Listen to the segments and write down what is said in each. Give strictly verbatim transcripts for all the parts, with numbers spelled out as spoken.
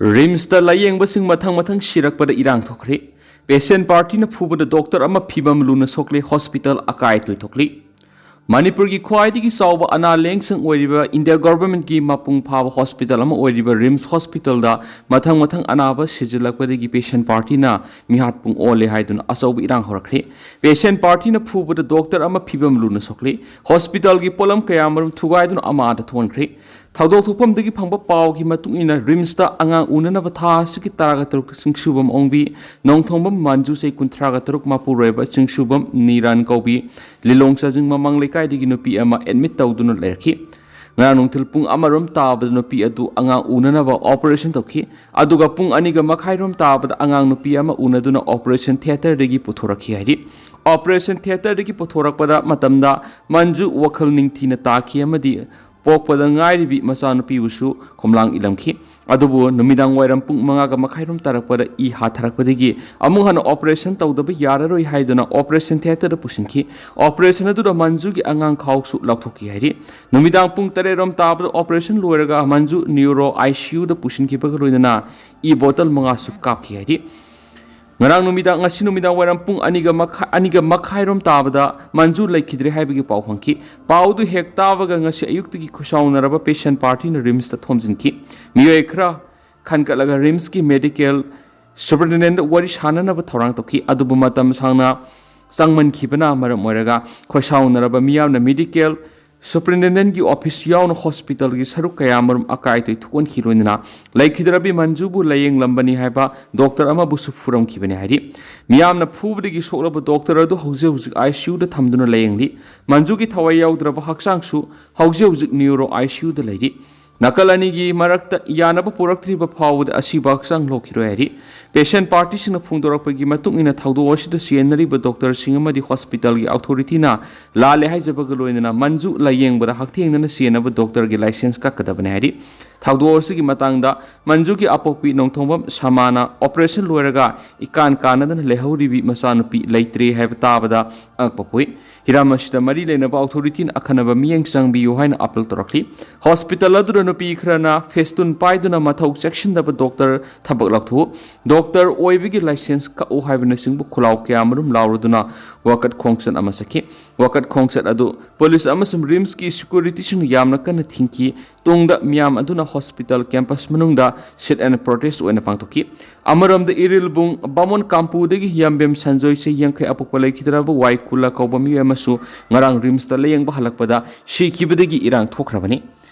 ꯔꯤꯝꯁꯇ ꯂꯥꯌꯦꯡꯕꯁꯤꯡ ꯃꯊꯪ ꯃꯊꯪ ꯁꯤꯔꯛꯄꯗ ꯏꯔꯥꯡ ꯊꯣꯛꯈ꯭ꯔꯦ꯫ ꯄꯦꯁꯦꯟ ꯄꯥꯔꯇꯤꯅ ꯐꯨꯕꯗ ꯗꯣꯛꯇꯔ ꯑꯃ ꯐꯤꯕꯝ ꯂꯨꯅ ꯁꯣꯛꯂꯦ, ꯍꯣꯁꯄꯤꯇꯥꯜ ꯑꯀꯥꯏ ꯑꯇꯣꯏ ꯊꯣꯛꯂꯤ꯫ ꯃꯅꯤꯄꯨꯔꯒꯤ ꯈ꯭ꯋꯥꯏꯗꯒꯤ ꯆꯥꯎꯕ ꯑꯅꯥ ꯂꯥꯌꯦꯡꯁꯪ ꯑꯣꯏꯔꯤꯕ ꯏꯟꯗꯤꯌꯥ ꯒꯣꯚꯔꯟꯃꯦꯟꯠꯀꯤ ꯃꯄꯨꯡ ꯐꯥꯕ ꯍꯣꯁꯄꯤꯇꯥꯜ ꯑꯃ ꯑꯣꯏꯔꯤꯕ ꯔꯤꯝꯁ ꯍꯣꯁꯄꯤꯇꯥꯜꯗ ꯃꯊꯪ ꯃꯊꯪ ꯑꯅꯥꯕ ꯁꯤꯖꯤꯜꯂꯛꯄꯗꯒꯤ ꯄꯦꯁꯦꯟ ꯄꯥꯔꯇꯤꯅ ꯃꯤꯍꯥꯠ ꯄꯨꯡ ꯑꯣꯜꯂꯦ ꯍꯥꯏꯗꯨꯅ ꯑꯆꯧꯕ ꯏꯔꯥꯡ ꯍꯧꯔꯛꯈ꯭ꯔꯦ꯫ ꯄꯦꯁꯦꯟ ꯄꯥꯔꯇꯤꯅ ꯐꯨꯕꯗ ꯗꯣꯛꯇꯔ ꯑꯃ ꯐꯤꯕꯝ ꯂꯨꯅ ꯁꯣꯛꯂꯦ꯫ ꯍꯣꯁꯄꯤꯇꯥꯜꯒꯤ ꯄꯣꯠꯂꯝ ꯀꯌꯥꯃꯔꯨꯝ ꯊꯨꯒꯥꯏꯗꯨꯅ ꯑꯃꯥꯗ ꯊꯣꯛꯍꯟꯈ꯭ꯔꯦ꯫ ꯊꯧꯗꯣꯛ ꯊꯣꯛꯐꯝꯗꯒꯤ ꯐꯪꯕ ꯄꯥꯎꯒꯤ ꯃꯇꯨꯡ ꯏꯟꯅ, ꯔꯤꯝꯁꯇ ꯑꯉꯥꯡ ꯎꯅꯅꯕ ꯊꯥ ꯑꯁꯤꯒꯤ ꯇꯔꯥꯒ ꯇꯔꯨꯛꯇ ꯆꯤꯡꯁꯨꯕꯝ ꯑꯣꯡꯕꯤ, ꯅꯣꯡꯊꯣꯡꯕꯝ ꯃꯟꯖꯨ, ꯆꯍꯤ ꯀꯨꯟꯊ꯭ꯔꯥꯒ ꯇꯔꯨꯛ, ꯃꯄꯨꯔꯣꯏꯕ ꯆꯤꯡꯁꯨꯕꯝ ꯅꯤꯔꯥꯟ ꯀꯧꯕꯤ, ꯂꯤꯂꯣꯡ ꯆꯥꯖꯤꯡ ꯃꯃꯥꯡ ꯂꯩꯀꯥꯏꯗꯒꯤ ꯅꯨꯄꯤ ꯑꯃ ꯑꯦꯗꯃꯤꯠ ꯇꯧꯗꯨꯅ ꯂꯩꯔꯛꯈꯤ꯫ ꯉꯔꯥꯡ ꯅꯨꯡꯊꯤꯜ ꯄꯨꯡ ꯑꯃꯔꯣꯝ ꯇꯥꯕꯗ ꯅꯨꯄꯤ ꯑꯗꯨ ꯑꯉꯥꯡ ꯎꯅꯅꯕ ꯑꯣꯄꯔꯦꯁꯟ ꯇꯧꯈꯤ꯫ ꯑꯗꯨꯒ ꯄꯨꯡ ꯑꯅꯤꯒ ꯃꯈꯥꯏꯔꯣꯝ ꯇꯥꯕꯗ ꯑꯉꯥꯡ ꯅꯨꯄꯤ ꯑꯃ ꯎꯅꯗꯨꯅ ꯑꯣꯄꯔꯦꯁꯟ ꯊꯤꯌꯦꯇꯔꯗꯒꯤ ꯄꯨꯊꯣꯔꯛꯈꯤ ꯍꯥꯏꯔꯤ꯫ ꯑꯣꯄꯔꯦꯁꯟ ꯊꯤꯌꯦꯇꯔꯗꯒꯤ ꯄꯨꯊꯣꯔꯛꯄꯗ ꯃꯇꯝꯗ ꯃꯟꯖꯨ ꯋꯥꯈꯜ ꯅꯤꯡꯊꯤꯅ ꯇꯥꯈꯤ ꯑꯃꯗꯤ ꯄꯣꯛꯄꯗ ꯉꯥꯏꯔꯤꯕꯤ ꯃꯆꯥꯅꯨꯄꯤꯕꯨꯁꯨ ꯈꯣꯝꯂꯥꯡ ꯏꯜꯂꯝꯈꯤ꯫ ꯑꯗꯨꯕꯨ ꯅꯨꯃꯤꯗꯥꯡ ꯋꯥꯏꯔꯝ ꯄꯨꯡ ꯃꯉꯥꯒ ꯃꯈꯥꯏꯔꯣꯝ ꯇꯥꯔꯛꯄꯗ ꯏ ꯍꯥꯊꯔꯛꯄꯗꯒꯤ ꯑꯃꯨꯛ ꯍꯟꯅ ꯑꯣꯄꯔꯦꯁꯟ ꯇꯧꯗꯕ ꯌꯥꯔꯔꯣꯏ ꯍꯥꯏꯗꯨꯅ ꯑꯣꯄꯔꯦꯁꯟ ꯊꯤꯌꯦꯇꯔꯗ ꯄꯨꯁꯤꯟꯈꯤ꯫ ꯑꯣꯄꯔꯦꯁꯟ ꯑꯗꯨꯗ ꯃꯟꯖꯨꯒꯤ ꯑꯉꯥꯡ ꯈꯥꯎꯁꯨ ꯂꯧꯊꯣꯛꯈꯤ ꯍꯥꯏꯔꯤ꯫ ꯅꯨꯃꯤꯗꯥꯡ ꯄꯨꯡ ꯇꯔꯦꯠꯔꯣꯝ ꯇꯥꯕꯗ ꯑꯣꯄꯔꯦꯁꯟ ꯂꯣꯏꯔꯒ ꯃꯟꯖꯨ ꯅ꯭ꯌꯨꯔꯣ ꯑꯥꯏ ꯁꯤ ꯌꯨꯗ ꯄꯨꯁꯤꯟꯈꯤꯕꯒ ꯂꯣꯏꯅꯅ ꯏ ꯕꯣꯇꯜ ꯃꯉꯥꯁꯨ ꯀꯥꯞꯈꯤ ꯍꯥꯏꯔꯤ꯫ ꯉꯔꯥꯡ ꯅꯨꯃꯤꯗꯥꯡ, ꯉꯁꯤ ꯅꯨꯃꯤꯗꯥꯡ ꯋꯥꯏꯔꯝ ꯄꯨꯡ ꯑꯅꯤꯒ ꯃꯈꯥꯏ, ꯑꯅꯤꯒ ꯃꯈꯥꯏꯔꯣꯝ ꯇꯥꯕꯗ ꯃꯟꯖꯨ ꯂꯩꯈꯤꯗ꯭ꯔꯦ ꯍꯥꯏꯕꯒꯤ ꯄꯥꯎ ꯐꯪꯈꯤ꯫ ꯄꯥꯎꯗꯨ ꯍꯦꯛ ꯇꯥꯕꯒ ꯉꯁꯤ ꯑꯌꯨꯛꯇꯒꯤ ꯈꯣꯏꯁꯥꯎꯅꯔꯕ ꯄꯦꯁꯦꯟ ꯄꯥꯔꯇꯤꯅ ꯔꯤꯝꯁꯇ ꯊꯣꯝꯖꯤꯟꯈꯤ꯫ ꯃꯤꯑꯣꯏ ꯈꯔ ꯈꯟꯒꯠꯂꯒ ꯔꯤꯝꯁꯀꯤ ꯃꯦꯗꯤꯀꯦꯜ ꯁꯨꯄꯔꯤꯟꯇꯦꯟꯗꯦꯟꯗ ꯋꯥꯔꯤ ꯁꯥꯅꯅꯕ ꯊꯧꯔꯥꯡ ꯇꯧꯈꯤ꯫ ꯑꯗꯨꯕꯨ ꯃꯇꯝ ꯁꯥꯡꯅ ꯆꯪꯃꯟꯈꯤꯕꯅ ꯃꯔꯝ ꯑꯣꯏꯔꯒ ꯈꯣꯏꯁꯥꯎꯅꯔꯕ ꯃꯤꯌꯥꯝꯅ ꯃꯦꯗꯤꯀꯦꯜ ꯁꯨꯄꯔꯤꯟꯇꯦꯟꯗꯦꯟꯒꯤ ꯑꯣꯐꯤꯁ ꯌꯥꯎꯅ ꯍꯣꯁꯄꯤꯇꯥꯜꯒꯤ ꯁꯔꯨꯛ ꯀꯌꯥꯃꯔꯨꯝ ꯑꯀꯥꯏ ꯑꯇꯣꯏ ꯊꯣꯛꯍꯟꯈꯤ꯫ ꯂꯣꯏꯅꯅ ꯂꯩꯈꯤꯗ꯭ꯔꯕꯤ ꯃꯟꯖꯨꯕꯨ ꯂꯥꯌꯦꯡꯂꯝꯕꯅꯤ ꯍꯥꯏꯕ ꯗꯣꯛꯇꯔ ꯑꯃꯕꯨꯁꯨ ꯐꯨꯔꯝꯈꯤꯕꯅꯤ ꯍꯥꯏꯔꯤ꯫ ꯃꯤꯌꯥꯝꯅ ꯐꯨꯕꯗꯒꯤ ꯁꯣꯛꯂꯕ ꯗꯣꯛꯇꯔ ꯑꯗꯨ ꯍꯧꯖꯤꯛ ꯍꯧꯖꯤꯛ ꯑꯥꯏ ꯁꯤ ꯌꯨꯗ ꯊꯝꯗꯨꯅ ꯂꯥꯌꯦꯡꯂꯤ꯫ ꯃꯟꯖꯨꯒꯤ ꯊꯋꯥꯏ ꯌꯥꯎꯗ꯭ꯔꯕ ꯍꯛꯆꯥꯡꯁꯨ ꯍꯧꯖꯤꯛ ꯍꯧꯖꯤꯛ ꯅ꯭ꯌꯨꯔꯣ ꯑꯥꯏ ꯁꯤ ꯌꯨꯗ ꯂꯩꯔꯤ꯫ ꯅꯥꯀꯜ ꯑꯅꯤꯒꯤ ꯃꯔꯛꯇ ꯌꯥꯅꯕ ꯄꯨꯔꯛꯇ꯭ꯔꯤꯕ ꯐꯥꯎꯕꯗ ꯑꯁꯤꯕ ꯍꯛꯆꯥꯡ ꯂꯣꯛꯈꯤꯔꯣꯏ ꯍꯥꯏꯔꯤ꯫ ꯄꯦꯁꯦꯟ ꯄꯥꯔꯇꯤꯁꯤꯡꯅ ꯐꯣꯡꯗꯣꯔꯛꯄꯒꯤ ꯃꯇꯨꯡ ꯏꯟꯅ ꯊꯧꯗꯣꯛ ꯑꯁꯤꯗ ꯆꯦꯟꯅꯔꯤꯕ ꯗꯣꯛꯇꯔꯁꯤꯡ ꯑꯃꯗꯤ ꯍꯣꯁꯄꯤꯇꯥꯜꯒꯤ ꯑꯣꯊꯣꯔꯤꯇꯤꯅ ꯂꯥꯜꯂꯦ ꯍꯥꯏꯖꯕꯒ ꯂꯣꯏꯅꯅ ꯃꯟꯖꯨ ꯂꯥꯌꯦꯡꯕꯗ ꯍꯛꯊꯦꯡꯅꯅ ꯆꯦꯟꯅꯕ ꯗꯣꯛꯇꯔꯒꯤ ꯂꯥꯏꯁꯦꯟꯁ ꯀꯛꯀꯗꯕꯅꯤ ꯍꯥꯏꯔꯤ꯫ ꯊꯧꯗꯣꯛ ꯑꯁꯤꯒꯤ ꯃꯇꯥꯡꯗ ꯃꯟꯖꯨꯒꯤ ꯑꯄꯣꯛꯄꯤ ꯅꯣꯡꯊꯣꯡꯕꯝ ꯁꯃꯥꯅ ꯑꯣꯄꯔꯦꯁꯟ ꯂꯣꯏꯔꯒ ꯏꯀꯥꯟ ꯀꯥꯟꯅꯗꯅ ꯂꯩꯍꯧꯔꯤꯕꯤ ꯃꯆꯥꯅꯨꯄꯤ ꯂꯩꯇ꯭ꯔꯦ ꯍꯥꯏꯕ ꯇꯥꯕꯗ ꯑꯉꯛꯄ ꯄꯣꯛꯏ꯫ ꯍꯤꯔꯝ ꯑꯁꯤꯗ ꯃꯔꯤ ꯂꯩꯅꯕ ꯑꯣꯊꯣꯔꯤꯇꯤꯅ ꯑꯈꯟꯅꯕ ꯃꯤꯠꯌꯦꯡ ꯆꯪꯕꯤꯌꯨ ꯍꯥꯏꯅ ꯑꯥꯄꯤꯜ ꯇꯧꯔꯛꯂꯤ꯫ ꯍꯣꯁꯄꯤꯇꯥꯜ ꯑꯗꯨꯗ ꯅꯨꯄꯤ ꯈꯔꯅ ꯐꯦꯁꯇꯨꯟ ꯄꯥꯏꯗꯨꯅ ꯃꯊꯧ ꯆꯦꯛꯁꯤꯟꯗꯕ ꯗꯣꯛꯇꯔ ꯊꯕꯛ ꯂꯧꯊꯣꯛꯎ, ꯗꯣꯛꯇꯔ ꯑꯣꯏꯕꯒꯤ ꯂꯥꯏꯁꯦꯟꯁ ꯀꯛꯎ ꯍꯥꯏꯕꯅꯆꯤꯡꯕ ꯈꯨꯜꯂꯥꯎ ꯀꯌꯥꯃꯔꯨꯝ ꯂꯥꯎꯔꯗꯨꯅ ꯋꯥꯀꯠ ꯈꯣꯡꯆꯠ ꯑꯃ ꯆꯠꯈꯤ꯫ ꯋꯥꯀꯠ ꯈꯣꯡꯆꯠ ꯑꯗꯨ ꯄꯨꯂꯤꯁ ꯑꯃꯁꯨꯡ ꯔꯤꯝꯁꯀꯤ ꯁꯦꯀ꯭ꯌꯨꯔꯤꯇꯤꯁꯤꯡꯅ ꯌꯥꯝꯅ ꯀꯟꯅ ꯊꯤꯡꯈꯤ꯫ ꯇꯨꯡꯗ ꯃꯤꯌꯥꯝ ꯑꯗꯨꯅ ꯍꯣꯁꯄꯤꯇꯥꯜ ꯀꯦꯝꯄꯁ ꯃꯅꯨꯡꯗ sit and protest ꯑꯣꯏꯅ ꯄꯥꯡꯊꯣꯛꯈꯤ꯫ ꯑꯃꯔꯣꯝꯗ ꯏꯔꯤꯜꯕꯨꯡ ꯕꯥꯃꯣꯟ ꯀꯥꯝꯄꯨꯗꯒꯤ ꯌꯥꯝꯕꯦꯝ ꯁꯟꯖꯣꯏ, ꯆꯍꯤ ꯌꯥꯡꯈꯩ, ꯑꯄꯣꯛꯄ ꯂꯩꯈꯤꯗ꯭ꯔꯕ ꯋꯥꯏ ꯀꯨꯂꯥ ꯀꯧꯕ ꯃꯤꯑꯣꯏ ꯑꯃꯁꯨ ꯉꯔꯥꯡ ꯔꯤꯝꯁꯇ ꯂꯥꯌꯦꯡꯕ ꯍꯜꯂꯛꯄꯗ ꯁꯤꯈꯤꯕꯗꯒꯤ ꯏꯔꯥꯡ ꯊꯣꯛꯈ꯭ꯔꯕꯅꯤ꯫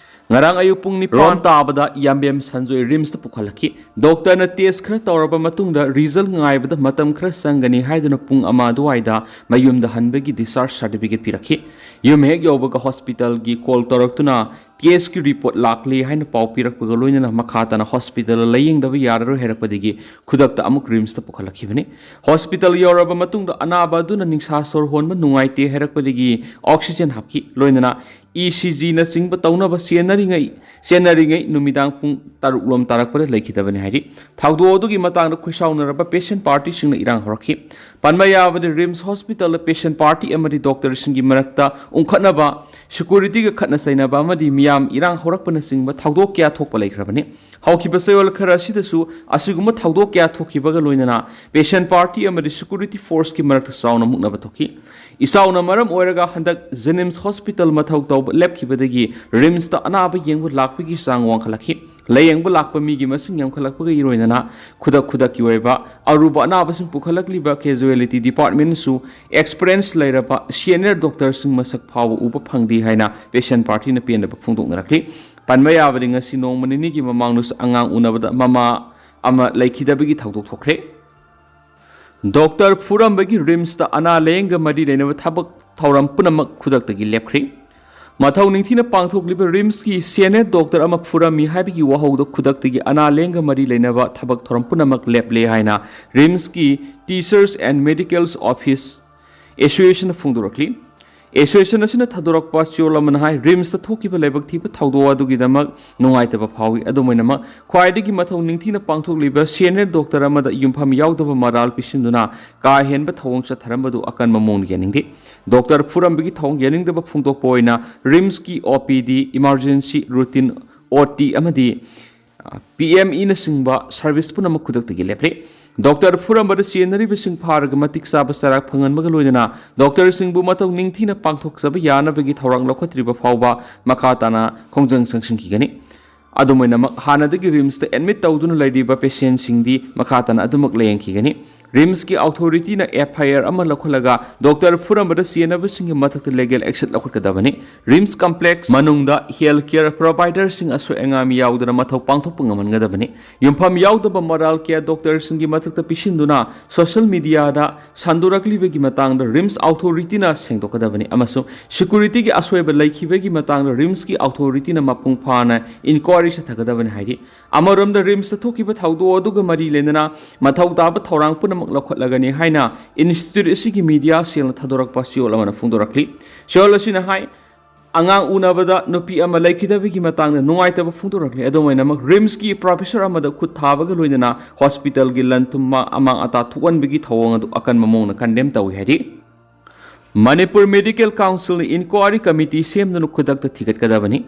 ꯉꯔꯥꯡ ꯑꯌꯨꯛ ꯄꯨꯡ ꯅꯤꯄꯥꯟ ꯔꯣꯝ ꯇꯥꯕꯗ ꯌꯥꯝꯕꯦꯝ ꯁꯟꯖꯣꯏ ꯔꯤꯝꯁꯇ ꯄꯨꯈꯠꯂꯛꯈꯤ꯫ ꯗꯣꯛꯇꯔꯅ ꯇꯦꯁ ꯈꯔ ꯇꯧꯔꯕ ꯃꯇꯨꯡꯗ ꯔꯤꯖꯜ ꯉꯥꯏꯕꯗ ꯃꯇꯝ ꯈꯔ ꯆꯪꯒꯅꯤ ꯍꯥꯏꯗꯨꯅ ꯄꯨꯡ ꯑꯃ ꯑꯗꯨꯋꯥꯏꯗ ꯃꯌꯨꯝꯗ ꯍꯟꯕꯒꯤ discharge certificate ꯄꯤꯔꯛꯈꯤ꯫ ꯌꯨꯝ ꯍꯦꯛ ꯌꯧꯕꯒ ꯍꯣꯁꯄꯤꯇꯥꯜꯒꯤ ꯀꯣꯜ ꯇꯧꯔꯛꯇꯨꯅ ꯇꯦꯁꯀꯤ ꯔꯤꯄꯣꯔꯠ ꯂꯥꯛꯂꯦ ꯍꯥꯏꯅ ꯄꯥꯎ ꯄꯤꯔꯛꯄꯒ ꯂꯣꯏꯅꯅ ꯃꯈꯥ ꯇꯥꯅ ꯍꯣꯁꯄꯤꯇꯥꯜꯗ ꯂꯥꯌꯦꯡꯗꯕ ꯌꯥꯔꯔꯣꯏ ꯍꯥꯏꯔꯛꯄꯗꯒꯤ ꯈꯨꯗꯛꯇ ꯑꯃꯨꯛ ꯔꯤꯝꯁꯇ ꯄꯨꯈꯠꯂꯛꯈꯤꯕꯅꯤ꯫ ꯍꯣꯁꯄꯤꯇꯥꯜ ꯌꯧꯔꯕ ꯃꯇꯨꯡꯗ ꯑꯅꯥꯕ ꯑꯗꯨꯅ ꯅꯤꯡꯁꯥ ꯁꯣꯔ ꯍꯣꯟꯕ ꯅꯨꯡꯉꯥꯏꯇꯦ ꯍꯥꯏꯔꯛꯄꯗꯒꯤ oxygen ꯍꯥꯞꯈꯤ꯫ ꯂꯣꯏꯅꯅ E C G ꯅꯆꯤꯡꯕ ꯇꯧꯅꯕ ꯆꯦꯟꯅꯔꯤꯉꯩ ꯆꯦꯟꯅꯔꯤꯉꯩ ꯅꯨꯃꯤꯗꯥꯡ ꯄꯨꯡ ꯇꯔꯨꯛ ꯂꯣꯝ ꯇꯥꯔꯛꯄꯗ ꯂꯩꯈꯤꯗꯕꯅꯤ ꯍꯥꯏꯔꯤ꯫ ꯊꯧꯗꯣꯛ ꯑꯗꯨꯒꯤ ꯃꯇꯥꯡꯗ ꯈꯣꯏꯁꯥꯎꯅꯔꯕ ꯄꯦꯁꯦꯟ ꯄꯥꯔꯇꯤꯁꯤꯡꯅ ꯏꯔꯥꯡ ꯍꯧꯔꯛꯈꯤ꯫ ꯄꯟꯕ ꯌꯥꯕꯗꯤ ꯔꯤꯝꯁ ꯍꯣꯁꯄꯤꯇꯥꯜꯗ ꯄꯦꯁꯦꯟ ꯄꯥꯔꯇꯤ ꯑꯃꯗꯤ ꯗꯣꯛꯇꯔꯁꯤꯡꯒꯤ ꯃꯔꯛꯇ ꯎꯪꯈꯠꯅꯕ, ꯁꯦꯀ꯭ꯌꯨꯔꯤꯇꯤꯒ ꯈꯠꯅ ꯆꯩꯅꯕ ꯑꯃꯗꯤ ꯃꯤꯌꯥꯝ ꯏꯔꯥꯡ ꯍꯧꯔꯛꯄꯅꯆꯤꯡꯕ ꯊꯧꯗꯣꯛ ꯀꯌꯥ ꯊꯣꯛꯄ ꯂꯩꯈ꯭ꯔꯕꯅꯤ꯫ ꯍꯧꯈꯤꯕ ꯆꯌꯣꯜ ꯈꯔ ꯑꯁꯤꯗꯁꯨ ꯑꯁꯤꯒꯨꯝꯕ ꯊꯧꯗꯣꯛ ꯀꯌꯥ ꯊꯣꯛꯈꯤꯕꯒ ꯂꯣꯏꯅꯅ ꯄꯦꯁꯦꯟ ꯄꯥꯔꯇꯤ ꯑꯃꯗꯤ ꯁꯦꯀ꯭ꯌꯨꯔꯤꯇꯤ ꯐꯣꯔꯁꯀꯤ ꯃꯔꯛꯇ ꯆꯥꯎꯅ ꯃꯨꯛꯅꯕ ꯊꯣꯛꯈꯤ꯫ ꯏꯆꯥꯎꯅ ꯃꯔꯝ ꯑꯣꯏꯔꯒ ꯍꯟꯗꯛ ꯖꯦꯅꯤꯝꯁ ꯍꯣꯁꯄꯤꯇꯥꯜ ꯃꯊꯧ ꯇꯧꯕ ꯂꯦꯞꯈꯤꯕꯗꯒꯤ ꯔꯤꯝꯁꯇ ꯑꯅꯥꯕ ꯌꯦꯡꯕ ꯂꯥꯛꯄꯒꯤ ꯆꯥꯡ ꯋꯥꯡꯈꯠꯂꯛꯈꯤ꯫ ꯂꯥꯌꯦꯡꯕ ꯂꯥꯛꯄ ꯃꯤꯒꯤ ꯃꯁꯤꯡ ꯌꯥꯝꯈꯠꯂꯛꯄꯒ ꯏꯔꯣꯏꯅꯅ ꯈꯨꯗꯛ ꯈꯨꯗꯛꯀꯤ ꯑꯣꯏꯕ ꯑꯔꯨꯕ ꯑꯅꯥꯕꯁꯤꯡ ꯄꯨꯈꯠꯂꯛꯂꯤꯕ casualty departmentꯁꯨ experience ꯂꯩꯔꯕ senior ꯗꯣꯛꯇꯔꯁꯤꯡ ꯃꯁꯛ ꯐꯥꯎꯕ ꯎꯕ ꯐꯪꯗꯦ ꯍꯥꯏꯅ ꯄꯦꯁꯦꯟ ꯄꯥꯔꯇꯤꯅ ꯄꯦꯟꯗꯕ ꯐꯣꯡꯗꯣꯛꯅꯔꯛꯂꯤ꯫ ꯄꯟꯕ ꯌꯥꯕꯗꯤ ꯉꯁꯤ ꯅꯣꯡꯃ ꯅꯤꯅꯤꯒꯤ ꯃꯃꯥꯡꯗꯁꯨ ꯑꯉꯥꯡ ꯎꯅꯕꯗ ꯃꯃꯥ ꯑꯃ ꯂꯩꯈꯤꯗꯕꯒꯤ ꯊꯧꯗꯣꯛ ꯊꯣꯛꯈ꯭ꯔꯦ꯫ ꯗꯣꯛꯇꯔ ꯐꯨꯔꯝꯕꯒꯤ ꯔꯤꯝꯁꯇ ꯑꯅꯥ ꯂꯥꯌꯦꯡꯒ ꯃꯔꯤ ꯂꯩꯅꯕ ꯊꯕꯛ ꯊꯧꯔꯝ ꯄꯨꯝꯅꯃꯛ ꯈꯨꯗꯛꯇꯒꯤ ꯂꯦꯞꯈ꯭ꯔꯤ꯫ ꯃꯊꯧ ꯅꯤꯡꯊꯤꯅ ꯄꯥꯡꯊꯣꯛꯂꯤꯕ ꯔꯤꯝꯁꯀꯤ senior ꯗꯣꯛꯇꯔ ꯑꯃ ꯐꯨꯔꯝꯃꯤ ꯍꯥꯏꯕꯒꯤ ꯋꯥꯍꯧꯗꯣ ꯈꯨꯗꯛꯇꯒꯤ ꯑꯅꯥ ꯂꯥꯌꯦꯡꯒ ꯃꯔꯤ ꯂꯩꯅꯕ ꯊꯕꯛ ꯊꯧꯔꯝ ꯄꯨꯝꯅꯃꯛ ꯂꯦꯞꯂꯦ ꯍꯥꯏꯅ ꯔꯤꯝꯁꯀꯤ Teachers and Medicals Office Associationꯅ ꯐꯣꯡꯗꯣꯔꯛꯂꯤ꯫ ꯑꯦꯁꯣꯁꯤꯌꯦꯁꯟ ꯑꯁꯤꯅ ꯊꯥꯗꯣꯔꯛꯄ ꯆꯦꯔꯣꯜ ꯑꯃꯅ ꯍꯥꯏ, ꯔꯤꯝꯁꯇ ꯊꯣꯛꯈꯤꯕ ꯂꯥꯏꯕꯛ ꯊꯤꯕ ꯊꯧꯗꯣꯛ ꯑꯗꯨꯒꯤꯗꯃꯛ ꯅꯨꯡꯉꯥꯏꯇꯕ ꯐꯥꯎꯏ꯫ ꯑꯗꯨꯝ ꯑꯣꯏꯅꯃꯛ, ꯈ꯭ꯋꯥꯏꯗꯒꯤ ꯃꯊꯧ ꯅꯤꯡꯊꯤꯅ ꯄꯥꯡꯊꯣꯛꯂꯤꯕ ꯁꯦꯅꯤꯌꯔ ꯗꯣꯛꯇꯔ ꯑꯃꯗ ꯌꯨꯝꯐꯝ ꯌꯥꯎꯗꯕ ꯃꯔꯥꯜ ꯄꯤꯁꯤꯟꯗꯨꯅ ꯀꯥ ꯍꯦꯟꯕ ꯊꯧꯑꯣꯡ ꯆꯠꯊꯔꯝꯕꯗꯨ ꯑꯀꯟꯕ ꯃꯑꯣꯡꯗ ꯌꯥꯅꯤꯡꯗꯦ꯫ ꯗꯣꯛꯇꯔ ꯐꯨꯔꯝꯕꯒꯤ ꯊꯧꯑꯣꯡ ꯌꯥꯅꯤꯡꯗꯕ ꯐꯣꯡꯗꯣꯛꯄ ꯑꯣꯏꯅ ꯔꯤꯝꯁꯀꯤ ꯑꯣ ꯄꯤ ꯗꯤ, ꯏꯃꯥꯔꯖꯦꯟꯁꯤ ꯔꯨꯇꯤꯟ, ꯑꯣ ꯇꯤ ꯑꯃꯗꯤ ꯄꯤ ꯑꯦꯝ ꯏꯅꯆꯤꯡꯕ ꯁꯔꯚꯤꯁ ꯄꯨꯝꯅꯃꯛ ꯈꯨꯗꯛꯇꯒꯤ ꯂꯦꯞꯂꯦ꯫ ꯗꯣꯛꯇꯔ ꯐꯨꯔꯝꯕꯗ ꯆꯦꯟꯅꯔꯤꯕꯁꯤꯡ ꯐꯥꯔꯒ ꯃꯇꯤꯛ ꯆꯥꯕ ꯆꯩꯔꯥꯛ ꯐꯪꯍꯟꯕꯒ ꯂꯣꯏꯅꯅ ꯗꯣꯛꯇꯔꯁꯤꯡꯕꯨ ꯃꯊꯧ ꯅꯤꯡꯊꯤꯅ ꯄꯥꯡꯊꯣꯛꯆꯕ ꯌꯥꯅꯕꯒꯤ ꯊꯧꯔꯥꯡ ꯂꯧꯈꯠꯇ꯭ꯔꯤꯕ ꯐꯥꯎꯕ ꯃꯈꯥ ꯇꯥꯅ ꯈꯣꯡꯖꯪ ꯆꯪꯁꯤꯟꯈꯤꯒꯅꯤ꯫ ꯑꯗꯨꯝ ꯑꯣꯏꯅꯃꯛ, ꯍꯥꯟꯅꯗꯒꯤ ꯔꯤꯝꯁꯇ ꯑꯦꯗꯃꯤꯠ ꯇꯧꯗꯨꯅ ꯂꯩꯔꯤꯕ ꯄꯦꯁꯦꯟꯁꯤꯡꯗꯤ ꯃꯈꯥ ꯇꯥꯅ ꯑꯗꯨꯃꯛ ꯂꯥꯌꯦꯡꯈꯤꯒꯅꯤ꯫ ꯔꯤꯝꯁꯀꯤ ꯑꯣꯊꯣꯔꯤꯇꯤꯅ ꯑꯦꯐ ꯑꯥꯏ ꯑꯥꯔ ꯑꯃ ꯂꯧꯈꯠꯂꯒ ꯗꯣꯛꯇꯔ ꯐꯨꯔꯝꯕꯗ ꯆꯦꯟꯅꯕꯁꯤꯡꯒꯤ ꯃꯊꯛꯇ ꯂꯤꯒꯦꯜ ꯑꯦꯛꯁꯟ ꯂꯧꯈꯠꯀꯗꯕꯅꯤ꯫ ꯔꯤꯝꯁ ꯀꯝꯄ꯭ꯂꯦꯛꯁ ꯃꯅꯨꯡꯗ ꯍꯦꯜꯊ ꯀꯦꯌꯔ ꯄ꯭ꯔꯣꯚꯥꯏꯗꯔꯁꯤꯡ ꯑꯁꯣꯏ ꯑꯉꯥꯝ ꯌꯥꯎꯗꯅ ꯃꯊꯧ ꯄꯥꯡꯊꯣꯛꯄ ꯉꯝꯍꯟꯒꯗꯕꯅꯤ꯫ ꯌꯨꯝꯐꯝ ꯌꯥꯎꯗꯕ ꯃꯔꯥꯜ ꯀꯌꯥ ꯗꯣꯛꯇꯔꯁꯤꯡꯒꯤ ꯃꯊꯛꯇ ꯄꯤꯁꯤꯟꯗꯨꯅ ꯁꯣꯁꯤꯌꯦꯜ ꯃꯤꯗꯤꯌꯥꯗ ꯁꯟꯗꯣꯔꯛꯂꯤꯕꯒꯤ ꯃꯇꯥꯡꯗ ꯔꯤꯝꯁ ꯑꯣꯊꯣꯔꯤꯇꯤꯅ ꯁꯦꯡꯗꯣꯛꯀꯗꯕꯅꯤ ꯑꯃꯁꯨꯡ ꯁꯦꯀ꯭ꯌꯨꯔꯤꯇꯤꯒꯤ ꯑꯁꯣꯏꯕ ꯂꯩꯈꯤꯕꯒꯤ ꯃꯇꯥꯡꯗ ꯔꯤꯝꯁꯀꯤ ꯑꯣꯊꯣꯔꯤꯇꯤꯅ ꯃꯄꯨꯡ ꯐꯥꯅ ꯏꯟꯀ꯭ꯋꯥꯏꯔꯤ ꯆꯠꯊꯒꯗꯕꯅꯤ ꯍꯥꯏꯔꯤ꯫ ꯑꯃꯔꯣꯝꯗ, ꯔꯤꯝꯁꯇ ꯊꯣꯛꯈꯤꯕ ꯊꯧꯗꯣꯛ ꯑꯗꯨꯒ ꯃꯔꯤ ꯂꯩꯅꯅ ꯃꯊꯧ ꯇꯥꯕ ꯊꯧꯔꯥꯡ ꯄꯨꯝꯅꯃꯛ ꯂꯧꯈꯠꯂꯒꯅꯤ ꯍꯥꯏꯅ ꯏꯟꯁꯇꯤꯇ꯭ꯌꯨꯠ ꯑꯁꯤꯒꯤ ꯃꯤꯗꯤꯌꯥ ꯁꯦꯜꯅ ꯊꯥꯗꯣꯔꯛꯄ ꯆꯦꯔꯣꯜ ꯑꯃꯅ ꯐꯣꯡꯗꯣꯔꯛꯂꯤ꯫ ꯆꯦꯔꯣꯜ ꯑꯁꯤꯅ ꯍꯥꯏ, ꯑꯉꯥꯡ ꯎꯅꯕꯗ ꯅꯨꯄꯤ ꯑꯃ ꯂꯩꯈꯤꯗꯕꯒꯤ ꯃꯇꯥꯡꯗ ꯅꯨꯡꯉꯥꯏꯇꯕ ꯐꯣꯡꯗꯣꯔꯛꯂꯤ꯫ ꯑꯗꯨꯝ ꯑꯣꯏꯅꯃꯛ, ꯔꯤꯝꯁꯀꯤ ꯄ꯭ꯔꯣꯐꯦꯁꯔ ꯑꯃꯗ ꯈꯨꯠ ꯊꯥꯕꯒ ꯂꯣꯏꯅꯅ ꯍꯣꯁꯄꯤꯇꯥꯜꯒꯤ ꯂꯟ ꯊꯨꯝ ꯑꯃꯥꯡ ꯑꯇꯥ ꯊꯣꯛꯍꯟꯕꯒꯤ ꯊꯧꯑꯣꯡ ꯑꯗꯨ ꯑꯀꯟꯕ ꯃꯑꯣꯡꯗ ꯀꯟꯗꯦꯝ ꯇꯧꯏ ꯍꯥꯏꯔꯤ꯫ ꯃꯅꯤꯄꯨꯔ ꯃꯦꯗꯤꯀꯦꯜ ꯀꯥꯎꯟꯁꯤꯜꯅ ꯏꯟꯀ꯭ꯋꯥꯏꯔꯤ ꯀꯃꯤꯇꯤ ꯁꯦꯝꯗꯨꯅ ꯈꯨꯗꯛꯇ ꯊꯤꯒꯠꯀꯗꯕꯅꯤ꯫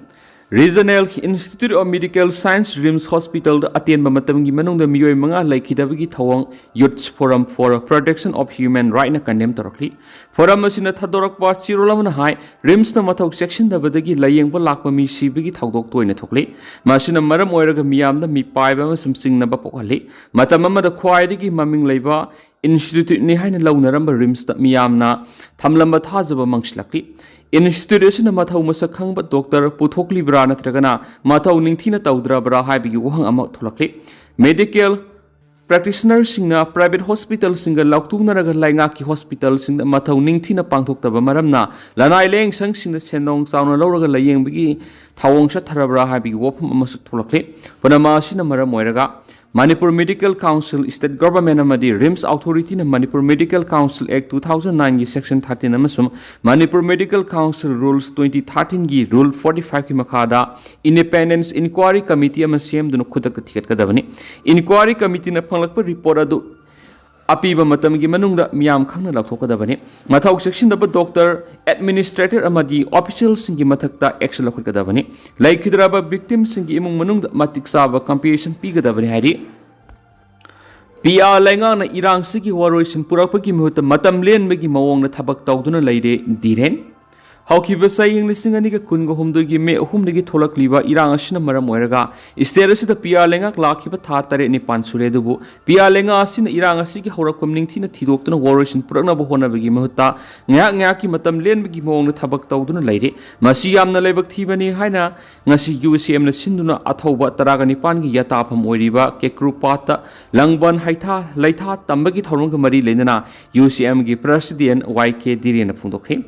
Regional institute of medical science, RIMS ꯍꯣꯁꯄꯤꯇꯥꯜꯗ ꯑꯇꯦꯟꯕ ꯃꯇꯝꯒꯤ ꯃꯅꯨꯡꯗ ꯃꯤꯑꯣꯏ ꯃꯉꯥ ꯂꯩꯈꯤꯗꯕꯒꯤ ꯊꯧꯑꯣꯡ Youth Forum for Protection of Human Rightꯅ ꯀꯟꯗꯦꯝ ꯇꯧꯔꯛꯂꯤ꯫ ꯐꯣꯔꯝ ꯑꯁꯤꯅ ꯊꯥꯗꯣꯔꯛꯄ ꯆꯦꯔꯣꯜ ꯑꯃꯅ ꯍꯥꯏ, ꯔꯤꯝꯁꯅ ꯃꯊꯧ ꯆꯦꯛꯁꯤꯟꯗꯕꯗꯒꯤ ꯂꯥꯌꯦꯡꯕ ꯂꯥꯛꯄ ꯃꯤ ꯁꯤꯕꯒꯤ ꯊꯧꯗꯣꯛ ꯇꯣꯏꯅ ꯊꯣꯛꯂꯤ꯫ ꯃꯁꯤꯅ ꯃꯔꯝ ꯑꯣꯏꯔꯒ ꯃꯤꯌꯥꯝꯗ ꯃꯤꯄꯥꯏꯕ ꯑꯃꯁꯨꯡ ꯆꯤꯡꯅꯕ ꯄꯣꯛꯍꯜꯂꯤ꯫ ꯃꯇꯝ ꯑꯃꯗ ꯈ꯭ꯋꯥꯏꯗꯒꯤ ꯃꯃꯤꯡ ꯂꯩꯕ ꯏꯟꯁꯇꯤꯇ꯭ꯌꯨꯠꯅꯤ ꯍꯥꯏꯅ ꯂꯧꯅꯔꯝꯕ ꯔꯤꯝꯁꯇ ꯃꯤꯌꯥꯝꯅ ꯊꯝꯂꯝꯕ ꯊꯥꯖꯕ ꯃꯥꯡꯁꯤꯜꯂꯛꯂꯤ꯫ ꯏꯟꯁꯇꯤꯇ꯭ꯌꯨꯠ ꯑꯁꯤꯅ ꯃꯊꯧ ꯃꯁꯛ ꯈꯪꯕ ꯗꯣꯛꯇꯔ ꯄꯨꯊꯣꯛꯂꯤꯕ꯭ꯔꯥ ꯅꯠꯇ꯭ꯔꯒꯅ ꯃꯊꯧ ꯅꯤꯡꯊꯤꯅ ꯇꯧꯗ꯭ꯔꯕ꯭ꯔꯥ ꯍꯥꯏꯕꯒꯤ ꯋꯥꯍꯪ ꯑꯃ ꯊꯣꯛꯂꯛꯂꯤ꯫ ꯃꯦꯗꯤꯀꯦꯜ ꯄ꯭ꯔꯦꯛꯇꯤꯁꯅꯔꯁꯤꯡꯅ ꯄ꯭ꯔꯥꯏꯚꯦꯠ ꯍꯣꯁꯄꯤꯇꯥꯜꯁꯤꯡꯒ ꯂꯥꯎꯊꯣꯛꯅꯔꯒ ꯂꯩꯉꯥꯛꯀꯤ ꯍꯣꯁꯄꯤꯇꯥꯜꯁꯤꯡꯗ ꯃꯊꯧ ꯅꯤꯡꯊꯤꯅ ꯄꯥꯡꯊꯣꯛꯇꯕ ꯃꯔꯝꯅ ꯂꯅꯥꯏ ꯂꯥꯌꯦꯡꯁꯪꯁꯤꯡꯗ ꯁꯦꯟꯗꯣꯡ ꯆꯥꯎꯅ ꯂꯧꯔꯒ ꯂꯥꯌꯦꯡꯕꯒꯤ ꯊꯧꯑꯣꯡ ꯆꯠꯊꯔꯕ꯭ꯔꯥ ꯍꯥꯏꯕꯒꯤ ꯋꯥꯐꯝ ꯑꯃꯁꯨ ꯊꯣꯛꯂꯛꯂꯤ꯫ ꯄꯨꯝꯅꯃꯛ ꯑꯁꯤꯅ ꯃꯔꯝ ꯑꯣꯏꯔꯒ Manipur medical council, state government ꯑꯃꯗꯤ ꯔꯤꯝꯁ ꯑꯣꯊꯣꯔꯤꯇꯤꯅ Manipur medical council act two thousand ꯅꯥꯏꯟꯒꯤ ꯁꯦꯛꯁꯟ ꯊꯥꯔꯇꯤꯟ ꯑꯃꯁꯨꯡ Manipur medical council rules twenty ꯊꯥꯔꯇꯤꯟꯒꯤ ꯔꯨꯜ ꯐꯣꯔꯇꯤ ꯐꯥꯏꯚꯀꯤ ꯃꯈꯥꯗ ꯏꯟꯗꯤꯄꯦꯟꯗꯦꯟꯁ ꯏꯟꯀ꯭ꯋꯥꯏꯔꯤ ꯀꯃꯤꯇꯤ ꯑꯃ ꯁꯦꯝꯗꯨꯅ ꯈꯨꯗꯛꯇ ꯊꯤꯒꯠꯀꯗꯕꯅꯤ꯫ ꯏꯟꯀ꯭ꯋꯥꯏꯔꯤ ꯀꯃꯤꯇꯤꯅ ꯐꯪꯂꯛꯄ ꯔꯤꯄꯣꯔꯠ ꯑꯗꯨ ꯑꯄꯤꯕ ꯃꯇꯝꯒꯤ ꯃꯅꯨꯡꯗ ꯃꯤꯌꯥꯝ ꯈꯪꯅ ꯂꯥꯎꯊꯣꯛꯀꯗꯕꯅꯤ꯫ ꯃꯊꯧ ꯆꯦꯛꯁꯤꯟꯗꯕ ꯗꯣꯛꯇꯔ, ꯑꯦꯗꯃꯤꯅꯤꯁꯇ꯭ꯔꯦꯇꯔ ꯑꯃꯗꯤ ꯑꯣꯐꯤꯁꯤꯌꯦꯜꯁꯤꯡꯒꯤ ꯃꯊꯛꯇ ꯑꯦꯛꯁꯟ ꯂꯧꯈꯠꯀꯗꯕꯅꯤ꯫ ꯂꯩꯈꯤꯗ꯭ꯔꯕ ꯚꯤꯛꯇꯤꯝꯁꯤꯡꯒꯤ ꯏꯃꯨꯡ ꯃꯅꯨꯡꯗ ꯃꯇꯤꯛ ꯆꯥꯕ ꯀꯝꯄꯦꯟꯁꯦꯁꯟ ꯄꯤꯒꯗꯕꯅꯤ ꯍꯥꯏꯔꯤ꯫ ꯄꯤ ꯑꯥꯔ ꯂꯩꯉꯥꯛꯅ ꯏꯔꯥꯡꯁꯤꯒꯤ ꯋꯥꯔꯣꯏꯁꯤꯟ ꯄꯨꯔꯛꯄꯒꯤ ꯃꯍꯨꯠꯇ ꯃꯇꯝ ꯂꯦꯟꯕꯒꯤ ꯃꯑꯣꯡꯗ ꯊꯕꯛ ꯇꯧꯗꯨꯅ ꯂꯩꯔꯦ ꯙꯤꯔꯦꯟ꯫ ꯍꯧꯈꯤꯕ ꯆꯍꯤ ꯂꯤꯁꯤꯡ ꯑꯅꯤꯒ ꯀꯨꯟꯒ ꯍꯨꯝꯗꯣꯏꯒꯤ ꯃꯦ ꯑꯍꯨꯝꯗꯒꯤ ꯊꯣꯛꯂꯛꯂꯤꯕ ꯏꯔꯥꯡ ꯑꯁꯤꯅ ꯃꯔꯝ ꯑꯣꯏꯔꯒ ꯁ꯭ꯇꯦꯠ ꯑꯁꯤꯗ ꯄꯤ ꯑꯥꯔ ꯂꯩꯉꯥꯛ ꯂꯥꯛꯈꯤꯕ ꯊꯥ ꯇꯔꯦꯠ ꯅꯤꯄꯥꯟ ꯁꯨꯔꯦ꯫ ꯑꯗꯨꯕꯨ ꯄꯤ ꯑꯥꯔ ꯂꯩꯉꯥꯛ ꯑꯁꯤꯅ ꯏꯔꯥꯡ ꯑꯁꯤꯒꯤ ꯍꯧꯔꯛꯐꯝ ꯅꯤꯡꯊꯤꯅ ꯊꯤꯗꯣꯛꯇꯨꯅ ꯋꯥꯔꯣꯏꯁꯤꯟ ꯄꯨꯔꯛꯅꯕ ꯍꯣꯠꯅꯕꯒꯤ ꯃꯍꯨꯠꯇ ꯉꯥꯏꯍꯥꯛ ꯉꯥꯏꯍꯥꯛꯀꯤ ꯃꯇꯝ ꯂꯦꯟꯕꯒꯤ ꯃꯑꯣꯡꯗ ꯊꯕꯛ ꯇꯧꯗꯨꯅ ꯂꯩꯔꯤ꯫ ꯃꯁꯤ ꯌꯥꯝꯅ ꯂꯥꯏꯕꯛ ꯊꯤꯕꯅꯤ ꯍꯥꯏꯅ ꯉꯁꯤ ꯌꯨ ꯁꯤ ꯑꯦꯝꯅ ꯁꯤꯟꯗꯨꯅ ꯑꯊꯧꯕ ꯇꯔꯥꯒ ꯅꯤꯄꯥꯟꯒꯤ ꯌꯥꯇꯥꯐꯝ ꯑꯣꯏꯔꯤꯕ ꯀꯦꯀ꯭ꯔꯨꯄꯥꯠꯇ ꯂꯪꯕꯟ ꯍꯩꯊꯥ ꯂꯩꯊꯥ ꯇꯝꯕꯒꯤ ꯊꯧꯔꯝꯒ ꯃꯔꯤ ꯂꯩꯅꯅ ꯌꯨ ꯁꯤ ꯑꯦꯝꯒꯤ ꯄ꯭ꯔꯁꯤꯗꯦꯟ ꯋꯥꯏ ꯀꯦ ꯙꯤꯔꯦꯟꯅ ꯐꯣꯡꯗꯣꯛꯈꯤ꯫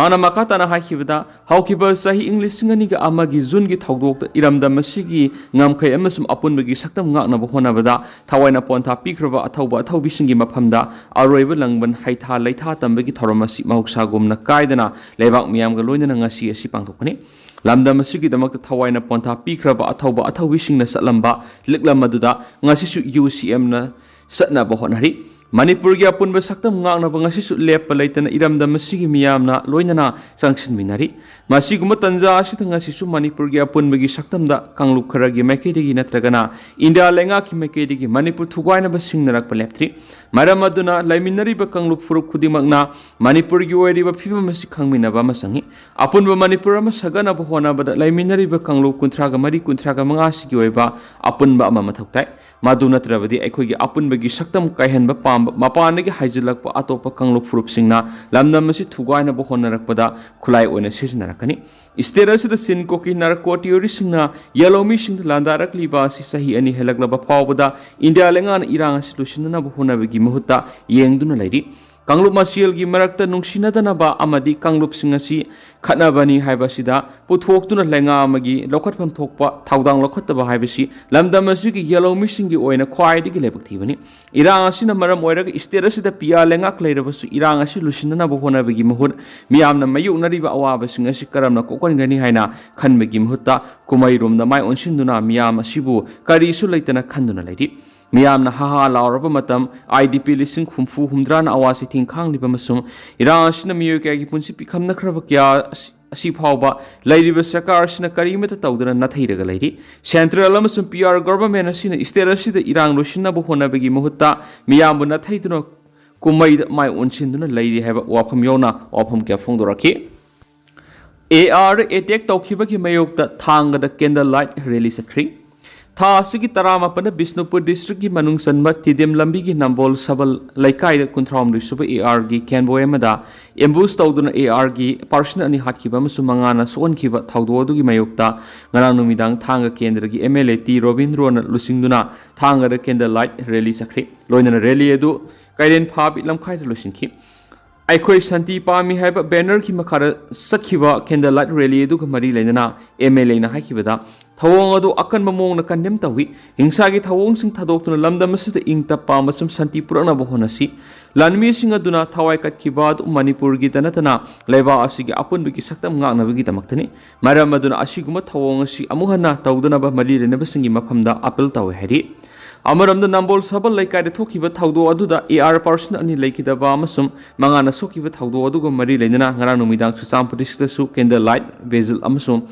ꯃꯥꯅ ꯃꯈꯥ ꯇꯥꯅ ꯍꯥꯏꯈꯤꯕꯗ, ꯍꯧꯈꯤꯕ ꯆꯍꯤ ꯂꯤꯁꯤꯡ ꯑꯅꯤꯒ ꯑꯃꯒꯤ ꯖꯨꯟꯒꯤ ꯊꯧꯗꯣꯛꯇ ꯏꯔꯝꯗꯝ ꯑꯁꯤꯒꯤ ꯉꯝꯈꯩ ꯑꯃꯁꯨꯡ ꯑꯄꯨꯟꯕꯒꯤ ꯁꯛꯇꯝ ꯉꯥꯛꯅꯕ ꯍꯣꯠꯅꯕꯗ ꯊꯋꯥꯏꯅ ꯄꯣꯟꯊꯥ ꯄꯤꯈ꯭ꯔꯕ ꯑꯊꯧꯕ ꯑꯊꯧꯕꯤꯁꯤꯡꯒꯤ ꯃꯐꯝꯗ ꯑꯔꯣꯏꯕ ꯂꯪꯕꯟ ꯍꯩꯊꯥ ꯂꯩꯊꯥ ꯇꯝꯕꯒꯤ ꯊꯧꯔꯝ ꯑꯁꯤ ꯃꯍꯧꯁꯥꯒꯨꯝꯅ ꯀꯥꯏꯗꯅ ꯂꯩꯕꯥꯛ ꯃꯤꯌꯥꯝꯒ ꯂꯣꯏꯅꯅ ꯉꯁꯤ ꯑꯁꯤ ꯄꯥꯡꯊꯣꯛꯀꯅꯤ꯫ ꯂꯝꯗꯝ ꯑꯁꯤꯒꯤꯗꯃꯛꯇ ꯊꯋꯥꯏꯅ ꯄꯣꯟꯊꯥ ꯄꯤꯈ꯭ꯔꯕ ꯑꯊꯧꯕ ꯑꯊꯧꯕꯤꯁꯤꯡꯅ ꯆꯠꯂꯝꯕ ꯂꯤꯛꯂꯝ ꯑꯗꯨꯗ ꯉꯁꯤꯁꯨ ꯌꯨ ꯁꯤ ꯑꯦꯝꯅ ꯆꯠꯅꯕ ꯍꯣꯠꯅꯔꯤ꯫ ꯃꯅꯤꯄꯨꯔꯒꯤ ꯑꯄꯨꯟꯕ ꯁꯛꯇꯝ ꯉꯥꯛꯅꯕ ꯉꯁꯤꯁꯨ ꯂꯦꯞꯄ ꯂꯩꯇꯅ ꯏꯔꯝꯗꯝ ꯑꯁꯤꯒꯤ ꯃꯤꯌꯥꯝꯅ ꯂꯣꯏꯅꯅ ꯆꯪꯁꯤꯟꯃꯤꯟꯅꯔꯤ꯫ ꯃꯁꯤꯒꯨꯝꯕ ꯇꯟꯖꯥ ꯑꯁꯤꯗ ꯉꯁꯤꯁꯨ ꯃꯅꯤꯄꯨꯔꯒꯤ ꯑꯄꯨꯟꯕꯒꯤ ꯁꯛꯇꯝꯗ ꯀꯥꯡꯂꯨꯞ ꯈꯔꯒꯤ ꯃꯥꯏꯀꯩꯗꯒꯤ ꯅꯠꯇ꯭ꯔꯒꯅ ꯏꯟꯗꯤꯌꯥ ꯂꯩꯉꯥꯛꯀꯤ ꯃꯥꯏꯀꯩꯗꯒꯤ ꯃꯅꯤꯄꯨꯔ ꯊꯨꯒꯥꯏꯅꯕ ꯁꯤꯡꯅꯔꯛꯄ ꯂꯦꯞꯇ꯭ꯔꯤ꯫ ꯃꯔꯝ ꯑꯗꯨꯅ ꯂꯩꯃꯤꯟꯅꯔꯤꯕ ꯀꯥꯡꯂꯨꯞ ꯐꯨꯔꯨꯞ ꯈꯨꯗꯤꯡꯃꯛꯅ ꯃꯅꯤꯄꯨꯔꯒꯤ ꯑꯣꯏꯔꯤꯕ ꯐꯤꯕꯝ ꯑꯁꯤ ꯈꯪꯃꯤꯟꯅꯕ ꯑꯃ ꯆꯪꯏ꯫ ꯑꯄꯨꯟꯕ ꯃꯅꯤꯄꯨꯔ ꯑꯃ ꯁꯥꯒꯠꯅꯕ ꯍꯣꯠꯅꯕꯗ ꯂꯩꯃꯤꯟꯅꯔꯤꯕ ꯀꯥꯡꯂꯨꯞ ꯀꯨꯟꯊ꯭ꯔꯥꯒ ꯃꯔꯤ, ꯀꯨꯟꯊ꯭ꯔꯥꯒ ꯃꯉꯥꯁꯤꯒꯤ ꯑꯣꯏꯕ ꯑꯄꯨꯟꯕ ꯑꯃ ꯃꯊꯧ ꯇꯥꯏ꯫ ꯃꯗꯨ ꯅꯠꯇ꯭ꯔꯕꯗꯤ ꯑꯩꯈꯣꯏꯒꯤ ꯑꯄꯨꯟꯕꯒꯤ ꯁꯛꯇꯝ ꯀꯥꯏꯍꯟꯕ ꯄꯥꯝꯕ ꯃꯄꯥꯟꯗꯒꯤ ꯍꯥꯏꯖꯤꯜꯂꯛꯄ ꯑꯇꯣꯞꯄ ꯀꯥꯡꯂꯨꯞ ꯐꯨꯔꯨꯞꯁꯤꯡꯅ ꯂꯝꯗꯝ ꯑꯁꯤ ꯊꯨꯒꯥꯏꯅꯕ ꯍꯣꯠꯅꯔꯛꯄꯗ ꯈꯨꯠꯂꯥꯏ ꯑꯣꯏꯅ ꯁꯤꯖꯤꯟꯅꯔꯛꯀꯅꯤ꯫ ꯁ꯭ꯇꯦꯠ ꯑꯁꯤꯗ ꯁꯤꯟ ꯀꯣꯀꯤ ꯅꯥꯔꯀꯣ ꯇꯤꯑꯣꯔꯤꯁꯤꯡꯅ ꯌꯦꯜꯍꯧꯃꯤꯁꯤꯡꯗ ꯂꯥꯟꯗꯥꯔꯛꯂꯤꯕ ꯑꯁꯤ ꯆꯍꯤ ꯑꯅꯤ ꯍꯦꯜꯂꯛꯂꯕ ꯐꯥꯎꯕꯗ ꯏꯟꯗꯤꯌꯥ ꯂꯩꯉꯥꯛꯅ ꯏꯔꯥꯡ ꯑꯁꯤ ꯂꯣꯏꯁꯤꯟꯅꯅꯕ ꯍꯣꯠꯅꯕꯒꯤ ꯃꯍꯨꯠꯇ ꯌꯦꯡꯗꯨꯅ ꯂꯩꯔꯤ꯫ ꯀꯥꯡꯂꯨꯞ ꯃꯁꯦꯜꯒꯤ ꯃꯔꯛꯇ ꯅꯨꯡꯁꯤꯅꯗꯅꯕ ꯑꯃꯗꯤ ꯀꯥꯡꯂꯨꯞꯁꯤꯡ ꯑꯁꯤ ꯈꯠꯅꯕꯅꯤ ꯍꯥꯏꯕꯁꯤꯗ ꯄꯨꯊꯣꯛꯇꯨꯅ ꯂꯩꯉꯥꯛ ꯑꯃꯒꯤ ꯂꯧꯈꯠꯐꯝ ꯊꯣꯛꯄ ꯊꯧꯗꯥꯡ ꯂꯧꯈꯠꯇꯕ ꯍꯥꯏꯕꯁꯤ ꯂꯝꯗꯝ ꯑꯁꯤꯒꯤ ꯌꯦꯜꯍꯧꯃꯤꯁꯤꯡꯒꯤ ꯑꯣꯏꯅ ꯈ꯭ꯋꯥꯏꯗꯒꯤ ꯂꯥꯏꯕꯛ ꯊꯤꯕꯅꯤ꯫ ꯏꯔꯥꯡ ꯑꯁꯤꯅ ꯃꯔꯝ ꯑꯣꯏꯔꯒ ꯁ꯭ꯇꯦꯠ ꯑꯁꯤꯗ ꯄꯤ ꯑꯥꯔ ꯂꯩꯉꯥꯛ ꯂꯩꯔꯕꯁꯨ ꯏꯔꯥꯡ ꯑꯁꯤ ꯂꯣꯏꯁꯤꯟꯅꯅꯕ ꯍꯣꯠꯅꯕꯒꯤ ꯃꯍꯨꯠ ꯃꯤꯌꯥꯝꯅ ꯃꯥꯌꯣꯛꯅꯔꯤꯕ ꯑꯋꯥꯕꯁꯤꯡ ꯑꯁꯤ ꯀꯔꯝꯅ ꯀꯣꯛꯍꯟꯒꯅꯤ ꯍꯥꯏꯅ ꯈꯟꯕꯒꯤ ꯃꯍꯨꯠꯇ ꯀꯨꯝꯍꯩꯔꯣꯝꯗ ꯃꯥꯏ ꯑꯣꯟꯁꯤꯟꯗꯨꯅ ꯃꯤꯌꯥꯝ ꯑꯁꯤꯕꯨ ꯀꯔꯤꯁꯨ ꯂꯩꯇꯅ ꯈꯟꯗꯨꯅ ꯂꯩꯔꯤ꯫ ꯃꯤꯌꯥꯝꯅ ꯍꯥ ꯍꯥ ꯂꯥꯎꯔꯕ ꯃꯇꯝ, ꯑꯥꯏ ꯗꯤ ꯄꯤ ꯂꯤꯁꯤꯡ ꯍꯨꯝꯐꯨ ꯍꯨꯝꯗ꯭ꯔꯥꯅ ꯑꯋꯥ ꯆꯩꯊꯦꯡ ꯈꯥꯡꯂꯤꯕ ꯑꯃꯁꯨꯡ ꯏꯔꯥꯡ ꯑꯁꯤꯅ ꯃꯤꯑꯣꯏ ꯀꯌꯥꯒꯤ ꯄꯨꯟꯁꯤ ꯄꯤꯈꯝꯅꯈ꯭ꯔꯕ ꯀꯌꯥ ꯑꯁꯤ, ꯑꯁꯤ ꯐꯥꯎꯕ ꯂꯩꯔꯤꯕ ꯁꯔꯀꯥꯔ ꯑꯁꯤꯅ ꯀꯔꯤꯃꯠꯇ ꯇꯧꯗꯅ ꯅꯥꯊꯩꯔꯒ ꯂꯩꯔꯤ꯫ ꯁꯦꯟꯇ꯭ꯔꯦꯜ ꯑꯃꯁꯨꯡ ꯄꯤ ꯑꯥꯔ ꯒꯣꯚꯔꯟꯃꯦꯟ ꯑꯁꯤꯅ ꯁ꯭ꯇꯦꯠ ꯑꯁꯤꯗ ꯏꯔꯥꯡ ꯂꯣꯏꯁꯤꯟꯅꯕ ꯍꯣꯠꯅꯕꯒꯤ ꯃꯍꯨꯠꯇ ꯃꯤꯌꯥꯝꯕꯨ ꯅꯥꯊꯩꯗꯨꯅ ꯀꯨꯝꯃꯩꯗ ꯃꯥꯏ ꯑꯣꯟꯁꯤꯟꯗꯨꯅ ꯂꯩꯔꯤ ꯍꯥꯏꯕ ꯋꯥꯐꯝ ꯌꯥꯎꯅ ꯋꯥꯐꯝ ꯀꯌꯥ ꯐꯣꯡꯗꯣꯔꯛꯈꯤ꯫ ꯑꯦ ꯑꯥꯔ ꯑꯦꯇꯦꯛ ꯇꯧꯈꯤꯕꯒꯤ ꯃꯥꯌꯣꯛꯇ ꯊꯥꯡꯒꯗ ꯀꯦꯟꯗꯜ ꯂꯥꯏꯠ ꯔꯦꯂꯤ ꯆꯠꯈ꯭ꯔꯤ꯫ ꯊꯥ ꯑꯁꯤꯒꯤ ꯇꯔꯥꯃꯥꯄꯟꯗ ꯕꯤꯁꯅꯨꯄꯨꯔ ꯗꯤꯁꯇ꯭ꯔꯤꯛꯀꯤ ꯃꯅꯨꯡ ꯆꯟꯕ ꯇꯤꯗꯤꯝ ꯂꯝꯕꯤꯒꯤ ꯅꯝꯕꯣꯜ ꯁꯕꯜ ꯂꯩꯀꯥꯏꯗ ꯀꯨꯟꯊ꯭ꯔꯥꯍꯨꯝꯗꯣꯏ ꯁꯨꯕ ꯑꯦ ꯑꯥꯔꯒꯤ ꯀꯦꯟꯕꯣꯏ ꯑꯃꯗ ꯑꯦꯝꯕꯨꯁ ꯇꯧꯗꯨꯅ ꯑꯦ ꯑꯥꯔꯒꯤ ꯄꯥꯔꯁꯟ ꯑꯅꯤ ꯍꯥꯠꯈꯤꯕ ꯑꯃꯁꯨꯡ ꯃꯉꯥꯅ ꯁꯣꯛꯍꯟꯈꯤꯕ ꯊꯧꯗꯣꯛ ꯑꯗꯨꯒꯤ ꯃꯥꯌꯣꯛꯇ ꯉꯔꯥꯡ ꯅꯨꯃꯤꯗꯥꯡ ꯊꯥꯡꯒ ꯀꯦꯟꯗ꯭ꯔꯒꯤ ꯑꯦꯝ ꯑꯦꯜ ꯑꯦ ꯇꯤ ꯔꯣꯕꯤꯟꯗ꯭ꯔꯣꯅ ꯂꯨꯆꯤꯡꯗꯨꯅ ꯊꯥꯡꯒꯗ ꯀꯦꯟꯗꯜ ꯂꯥꯏꯠ ꯔꯦꯂꯤ ꯆꯠꯈ꯭ꯔꯤ꯫ ꯂꯣꯏꯅꯅ ꯔꯦꯂꯤ ꯑꯗꯨ ꯀꯩꯔꯦꯟ ꯐꯥꯕꯤ ꯂꯝꯈꯥꯏꯗ ꯂꯣꯏꯁꯤꯟꯈꯤ꯫ ꯑꯩꯈꯣꯏ ꯁꯥꯟꯇꯤ ꯄꯥꯝꯃꯤ ꯍꯥꯏꯕ ꯕꯦꯅꯔꯒꯤ ꯃꯈꯥꯗ ꯆꯠꯈꯤꯕ ꯀꯦꯟꯗꯜ ꯂꯥꯏꯠ ꯔꯦꯂꯤ ꯑꯗꯨꯒ ꯃꯔꯤ ꯂꯩꯅꯅ ꯑꯦꯝ ꯑꯦꯜ ꯑꯦꯅ ꯍꯥꯏꯈꯤꯕꯗ, ꯊꯧꯑꯣꯡ ꯑꯗꯨ ꯑꯀꯟꯕ ꯃꯑꯣꯡꯗ ꯀꯟꯗꯦꯝ ꯇꯧꯏ꯫ ꯍꯤꯡꯁꯥꯒꯤ ꯊꯧꯑꯣꯡꯁꯤꯡ ꯊꯥꯗꯣꯛꯇꯨꯅ ꯂꯝꯗꯝ ꯑꯁꯤꯗ ꯏꯪ ꯇꯞꯄ ꯑꯃꯁꯨꯡ ꯁꯥꯟꯇꯤ ꯄꯨꯔꯛꯅꯕ ꯍꯣꯠꯅꯁꯤ꯫ ꯂꯥꯟꯃꯤꯁꯤꯡ ꯑꯗꯨꯅ ꯊꯋꯥꯏ ꯀꯠꯈꯤꯕ ꯑꯗꯨ ꯃꯅꯤꯄꯨꯔꯒꯤꯗ ꯅꯠꯇꯅ ꯂꯩꯕꯥꯛ ꯑꯁꯤꯒꯤ ꯑꯄꯨꯟꯕꯒꯤ ꯁꯛꯇꯝ ꯉꯥꯛꯅꯕꯒꯤꯗꯃꯛꯇꯅꯤ꯫ ꯃꯔꯝ ꯑꯗꯨꯅ ꯑꯁꯤꯒꯨꯝꯕ ꯊꯧꯑꯣꯡ ꯑꯁꯤ ꯑꯃꯨꯛ ꯍꯟꯅ ꯇꯧꯗꯅꯕ ꯃꯔꯤ ꯂꯩꯅꯕꯁꯤꯡꯒꯤ ꯃꯐꯝꯗ ꯑꯥꯄꯤꯜ ꯇꯧꯏ ꯍꯥꯏꯔꯤ꯫ ꯑꯃꯔꯣꯝꯗ ꯅꯝꯕꯣꯜ ꯁꯕꯜ ꯂꯩꯀꯥꯏꯗ ꯊꯣꯛꯈꯤꯕ ꯊꯧꯗꯣꯛ ꯑꯗꯨꯗ ꯑꯦ ꯑꯥꯔ ꯄꯥꯔꯁꯟ ꯑꯅꯤ ꯂꯩꯈꯤꯗꯕ ꯑꯃꯁꯨꯡ ꯃꯉꯥꯅ ꯁꯣꯛꯈꯤꯕ ꯊꯧꯗꯣꯛ ꯑꯗꯨꯒ ꯃꯔꯤ ꯂꯩꯅꯅ ꯉꯔꯥꯡ ꯅꯨꯃꯤꯗꯥꯡ ꯆꯨꯔꯆꯥꯟꯄꯨꯔ ꯗꯤꯁꯇ꯭ꯔꯤꯛꯇꯁꯨ ꯀꯦꯟꯗꯜ ꯂꯥꯏꯠ ꯚꯤꯖꯤꯜ ꯑꯃꯁꯨꯡ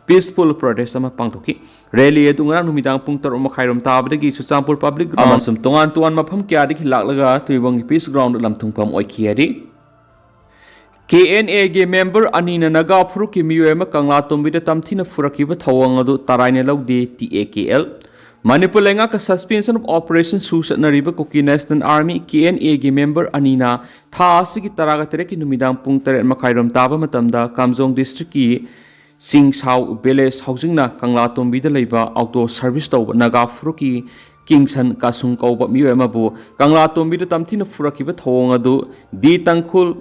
ꯄꯤꯁꯐꯨꯜ ꯄ꯭ꯔꯣꯇꯦꯁ ꯑꯃ ꯄꯥꯡꯊꯣꯛꯈꯤ꯫ ꯔꯦꯂꯤ ꯑꯗꯨ ꯉꯔꯥꯡ ꯅꯨꯃꯤꯗꯥꯡ ꯄꯨꯡ ꯇꯔꯨꯛ ꯃꯈꯥꯏꯔꯣꯝ ꯇꯥꯕꯗꯒꯤ ꯆꯨꯔꯆꯥꯟꯄꯨꯔ ꯄꯕ꯭ꯂꯤꯛ ꯒ꯭ꯔꯥꯎꯟ ꯑꯃꯁꯨꯡ ꯇꯣꯉꯥꯟ ꯇꯣꯉꯥꯟꯕ ꯃꯐꯝ ꯀꯌꯥꯗꯒꯤ ꯂꯥꯛꯂꯒ ꯇꯨꯏꯕꯪꯒꯤ ꯄꯤꯁ ꯒ꯭ꯔꯥꯎꯟꯗ ꯂꯝꯊꯨꯡꯐꯝ ꯑꯣꯏꯈꯤ ꯍꯥꯏꯔꯤ꯫ ꯀꯦ ꯑꯦꯟ ꯑꯦꯒꯤ ꯃꯦꯝꯕꯔ ꯑꯅꯤꯅ ꯅꯥꯒꯥ ꯐꯨꯔꯨꯞꯀꯤ ꯃꯤꯑꯣꯏ ꯑꯃ ꯀꯪꯂꯥ ꯇꯣꯝꯕꯤꯗ ꯇꯝꯊꯤꯅ ꯐꯨꯔꯛꯈꯤꯕ ꯊꯧꯑꯣꯡ ꯑꯗꯨ ꯇꯔꯥꯏꯅ ꯂꯧꯗꯦ, T A K L. Manipur ꯂꯩꯉꯥꯛꯀ suspension of operation ꯁꯨ ꯆꯠꯅꯔꯤꯕ Kuki national army, K N ꯑꯦꯒꯤ ꯃꯦꯝꯕꯔ ꯑꯅꯤꯅ ꯊꯥ ꯑꯁꯤꯒꯤ ꯇꯔꯥꯒ ꯇꯔꯦꯠꯀꯤ ꯅꯨꯃꯤꯗꯥꯡ ꯄꯨꯡ ꯇꯔꯦꯠ ꯃꯈꯥꯏꯔꯣꯝ ꯇꯥꯕ ꯃꯇꯝꯗ ꯀꯥꯝꯖꯣꯡ ꯗꯤꯁꯇ꯭ꯔꯤꯛꯀꯤ ꯆꯤꯡꯁꯥꯎ ꯚꯤꯂꯦꯖ ꯍꯧꯖꯤꯛꯅ ꯀꯪꯂꯥ ꯇꯣꯝꯕꯤꯗ ꯂꯩꯕ ꯑꯣꯇꯣ ꯁꯔꯚꯤꯁ ꯇꯧꯕ ꯅꯥꯒꯥ ꯐꯨꯔꯨꯞꯀꯤ ꯀꯤꯡꯁꯟ ꯀꯥꯁꯨꯡ ꯀꯧꯕ ꯃꯤꯑꯣꯏ ꯑꯃꯕꯨ ꯀꯪꯂꯥ ꯇꯣꯝꯕꯤꯗ ꯇꯝꯊꯤꯅ ꯐꯨꯔꯛꯈꯤꯕ ꯊꯧꯑꯣꯡ ꯑꯗꯨ ꯗꯤ ꯇꯥꯡꯈꯨꯜ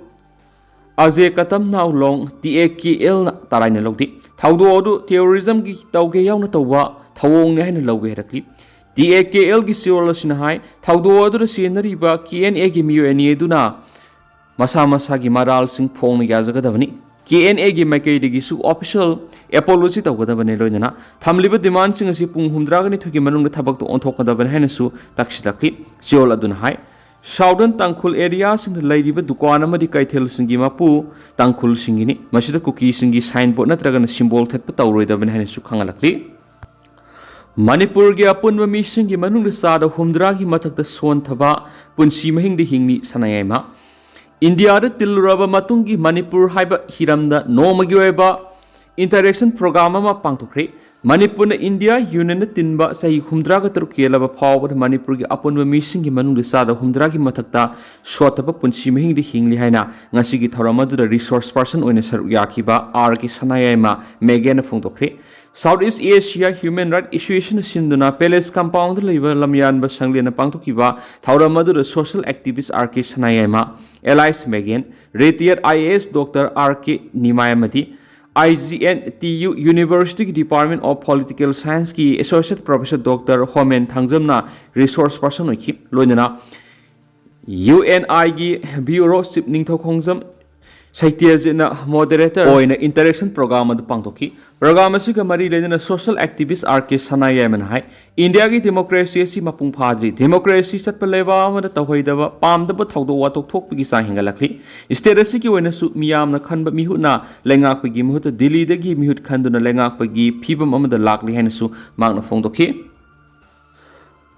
ꯑꯖꯦ ꯀꯇꯝ ꯅꯥꯎꯂꯣꯡ, ꯇꯤ ꯑꯦ ꯀꯦ ꯑꯦꯜꯅ ꯇꯔꯥꯏꯅ ꯂꯧꯗꯦ꯫ ꯊꯧꯗꯣꯛ ꯑꯗꯨ ꯇꯦꯔꯣꯔꯤꯖꯝꯒꯤ ꯇꯧꯒꯦ ꯌꯥꯎꯅ ꯇꯧꯕ ꯊꯧꯑꯣꯡꯅꯤ ꯍꯥꯏꯅ ꯂꯧꯏ ꯍꯥꯏꯔꯛꯂꯤ꯫ ꯇꯤ ꯑꯦ ꯀꯦ ꯑꯦꯜꯒꯤ ꯆꯦꯔꯣꯜ ꯑꯁꯤꯅ ꯍꯥꯏ, ꯊꯧꯗꯣꯛ ꯑꯗꯨꯗ ꯆꯦꯟꯅꯔꯤꯕ ꯀꯦ ꯑꯦꯟ ꯑꯦꯒꯤ ꯃꯤꯑꯣꯏ ꯑꯅꯤ ꯑꯗꯨꯅ ꯃꯁꯥ ꯃꯁꯥꯒꯤ ꯃꯔꯥꯜꯁꯤꯡ ꯐꯣꯡꯅ ꯌꯥꯖꯒꯗꯕꯅꯤ꯫ ꯀꯦ ꯑꯦꯟ ꯑꯦꯒꯤ ꯃꯥꯏꯀꯩꯗꯒꯤꯁꯨ ꯑꯣꯐꯤꯁꯤꯌꯦꯜ ꯑꯦꯄꯣꯂꯣꯖꯤ ꯇꯧꯒꯗꯕꯅꯤ꯫ ꯂꯣꯏꯅꯅ ꯊꯝꯂꯤꯕ ꯗꯤꯃꯥꯟꯁꯤꯡ ꯑꯁꯤ ꯄꯨꯡ ꯍꯨꯝꯗ꯭ꯔꯥꯒ ꯅꯤꯊꯣꯏꯒꯤ ꯃꯅꯨꯡꯗ ꯊꯕꯛꯇ ꯑꯣꯟꯊꯣꯛꯀꯗꯕꯅꯤ ꯍꯥꯏꯅꯁꯨ ꯇꯛꯁꯤꯜꯂꯛꯂꯤ꯫ ꯆꯦꯔꯣꯜ ꯑꯗꯨꯅ ꯍꯥꯏ, ꯁꯥꯎꯗꯔꯟ ꯇꯥꯡꯈꯨꯜ ꯑꯦꯔꯤꯌꯥꯁꯤꯡꯗ ꯂꯩꯔꯤꯕ ꯗꯨꯀꯥꯟ ꯑꯃꯗꯤ ꯀꯩꯊꯦꯜꯁꯤꯡꯒꯤ ꯃꯄꯨ ꯇꯥꯡꯈꯨꯜꯁꯤꯡꯒꯤꯅꯤ꯫ ꯃꯁꯤꯗ ꯀꯨꯀꯤꯁꯤꯡꯒꯤ ꯁꯥꯏꯟꯕꯣꯔꯗ ꯅꯠꯇ꯭ꯔꯒꯅ ꯁꯤꯝꯕꯣꯜ ꯊꯦꯠꯄ ꯇꯧꯔꯣꯏꯗꯕꯅꯤ ꯍꯥꯏꯅꯁꯨ ꯈꯪꯍꯜꯂꯛꯂꯤ꯫ ꯃꯅꯤꯄꯨꯔꯒꯤ ꯑꯄꯨꯟꯕ ꯃꯤꯁꯤꯡꯒꯤ ꯃꯅꯨꯡꯗ ꯆꯥꯗ ꯍꯨꯝꯗ꯭ꯔꯥꯒꯤ ꯃꯊꯛꯇ ꯁꯣꯟꯊꯕ ꯄꯨꯟꯁꯤ ꯃꯍꯤꯡꯗ ꯍꯤꯡꯂꯤ ꯁꯅꯥꯌꯥꯏꯃ꯫ ꯏꯟꯗꯤꯌꯥꯗ ꯇꯤꯜꯂꯨꯔꯕ ꯃꯇꯨꯡꯒꯤ ꯃꯅꯤꯄꯨꯔ ꯍꯥꯏꯕ ꯍꯤꯔꯝꯗ ꯅꯣꯡꯃꯒꯤ ꯑꯣꯏꯕ ꯏꯟꯇꯔꯦꯛꯁꯟ ꯄ꯭ꯔꯣꯒ꯭ꯔꯥꯝ ꯑꯃ ꯄꯥꯡꯊꯣꯛꯈ꯭ꯔꯦ꯫ ꯃꯅꯤꯄꯨꯔꯅ ꯏꯟꯗꯤꯌꯥ ꯌꯨꯅꯤꯌꯟꯗ ꯇꯤꯟꯕ ꯆꯍꯤ ꯍꯨꯝꯗ꯭ꯔꯥꯒ ꯇꯔꯨꯛ ꯍꯦꯜꯂꯕ ꯐꯥꯎꯕꯗ ꯃꯅꯤꯄꯨꯔꯒꯤ ꯑꯄꯨꯟꯕ ꯃꯤꯁꯤꯡꯒꯤ ꯃꯅꯨꯡꯗ ꯆꯥꯗ ꯍꯨꯝꯗ꯭ꯔꯥꯒꯤ ꯃꯊꯛꯇ ꯁꯣꯠꯊꯕ ꯄꯨꯟꯁꯤ ꯃꯍꯤꯡꯗ ꯍꯤꯡꯂꯤ ꯍꯥꯏꯅ ꯉꯁꯤꯒꯤ ꯊꯧꯔꯝ ꯑꯗꯨꯗ ꯔꯤꯁꯣꯔꯁ ꯄꯔꯁꯟ ꯑꯣꯏꯅ ꯁꯔꯨꯛ ꯌꯥꯈꯤꯕ ꯑꯥꯔ ꯀꯦ ꯁꯅꯥꯌꯥꯏꯃ ꯃꯦꯒꯦꯟꯅ ꯐꯣꯡꯗꯣꯛꯈ꯭ꯔꯦ꯫ South east Asia human right ꯑꯦꯁꯣꯁꯤꯌꯦꯁꯟꯅ ꯁꯤꯟꯗꯨꯅ ꯄꯦꯂꯦꯁ ꯀꯝꯄꯥꯎꯟꯗ ꯂꯩꯕ ꯂꯝꯌꯥꯟꯕ ꯁꯪꯂꯦꯟꯅ ꯄꯥꯡꯊꯣꯛꯈꯤꯕ ꯊꯧꯔꯝ ꯑꯗꯨꯗ social activist R K Sanayaima, alias ꯃꯦꯒꯦꯟ, retired I A S doctor R K Nimai ꯑꯃꯗꯤ I G N T U ꯌꯨꯅꯤꯚꯔꯁꯤꯇꯤꯒꯤ ꯗꯤꯄꯥꯔꯠꯃꯦꯟ ꯑꯣꯐ ꯄꯣꯂꯤꯇꯤꯀꯦꯜ ꯁꯥꯏꯟꯁꯀꯤ ꯑꯦꯁꯣꯁꯤꯌꯦꯠ ꯄ꯭ꯔꯣꯐꯦꯁꯔ ꯗꯣꯛꯇꯔ ꯍꯣꯃꯦꯟ ꯊꯥꯡꯖꯝꯅ ꯔꯤꯁꯣꯔꯁ ꯄꯔꯁꯟ ꯑꯣꯏꯈꯤ꯫ ꯂꯣꯏꯅꯅ ꯌꯨ ꯑꯦꯟ ꯑꯥꯏꯒꯤ ꯕ꯭ꯌꯨꯔꯣ ꯆꯤꯐ ꯅꯤꯡꯊꯧꯈꯣꯡꯖꯝ ꯁꯩꯇ꯭ꯌꯖꯤꯠꯅ ꯃꯣꯗꯦꯔꯦꯇꯔ ꯑꯣꯏꯅ ꯏꯟꯇꯔꯦꯛꯁꯟ ꯄ꯭ꯔꯣꯒ꯭ꯔꯥꯝ ꯑꯗꯨ ꯄꯥꯡꯊꯣꯛꯈꯤ꯫ ꯄ꯭ꯔꯣꯒ꯭ꯔꯥꯝ ꯑꯁꯤꯒ ꯃꯔꯤ ꯂꯩꯅꯅ ꯁꯣꯁꯤꯌꯦꯜ ꯑꯦꯛꯇꯤꯚꯤꯁ ꯑꯥꯔ ꯀꯦ ꯁꯅꯥꯌꯥꯏꯃꯅ ꯍꯥꯏ, ꯏꯟꯗꯤꯌꯥꯒꯤ ꯗꯦꯃꯣꯀ꯭ꯔꯦꯁꯤ ꯑꯁꯤ ꯃꯄꯨꯡ ꯐꯥꯗ꯭ꯔꯤ꯫ ꯗꯦꯃꯣꯀ꯭ꯔꯦꯁꯤ ꯆꯠꯄ ꯂꯩꯕꯥꯛ ꯑꯃꯗ ꯇꯧꯍꯩꯗꯕ, ꯄꯥꯝꯗꯕ ꯊꯧꯗꯣꯛ ꯋꯥꯊꯣꯛ ꯊꯣꯛꯄꯒꯤ ꯆꯥꯡ ꯍꯦꯟꯒꯠꯂꯛꯂꯤ꯫ ꯁ꯭ꯇꯦꯠ ꯑꯁꯤꯒꯤ ꯑꯣꯏꯅꯁꯨ ꯃꯤꯌꯥꯝꯅ ꯈꯟꯕ ꯃꯤꯍꯨꯠꯅ ꯂꯩꯉꯥꯛꯄꯒꯤ ꯃꯍꯨꯠꯇ ꯗꯤꯜꯂꯤꯗꯒꯤ ꯃꯤꯍꯨꯠ ꯈꯟꯗꯨꯅ ꯂꯩꯉꯥꯛꯄꯒꯤ ꯐꯤꯕꯝ ꯑꯃꯗ ꯂꯥꯛꯂꯤ ꯍꯥꯏꯅꯁꯨ ꯃꯍꯥꯛꯅ ꯐꯣꯡꯗꯣꯛꯈꯤ꯫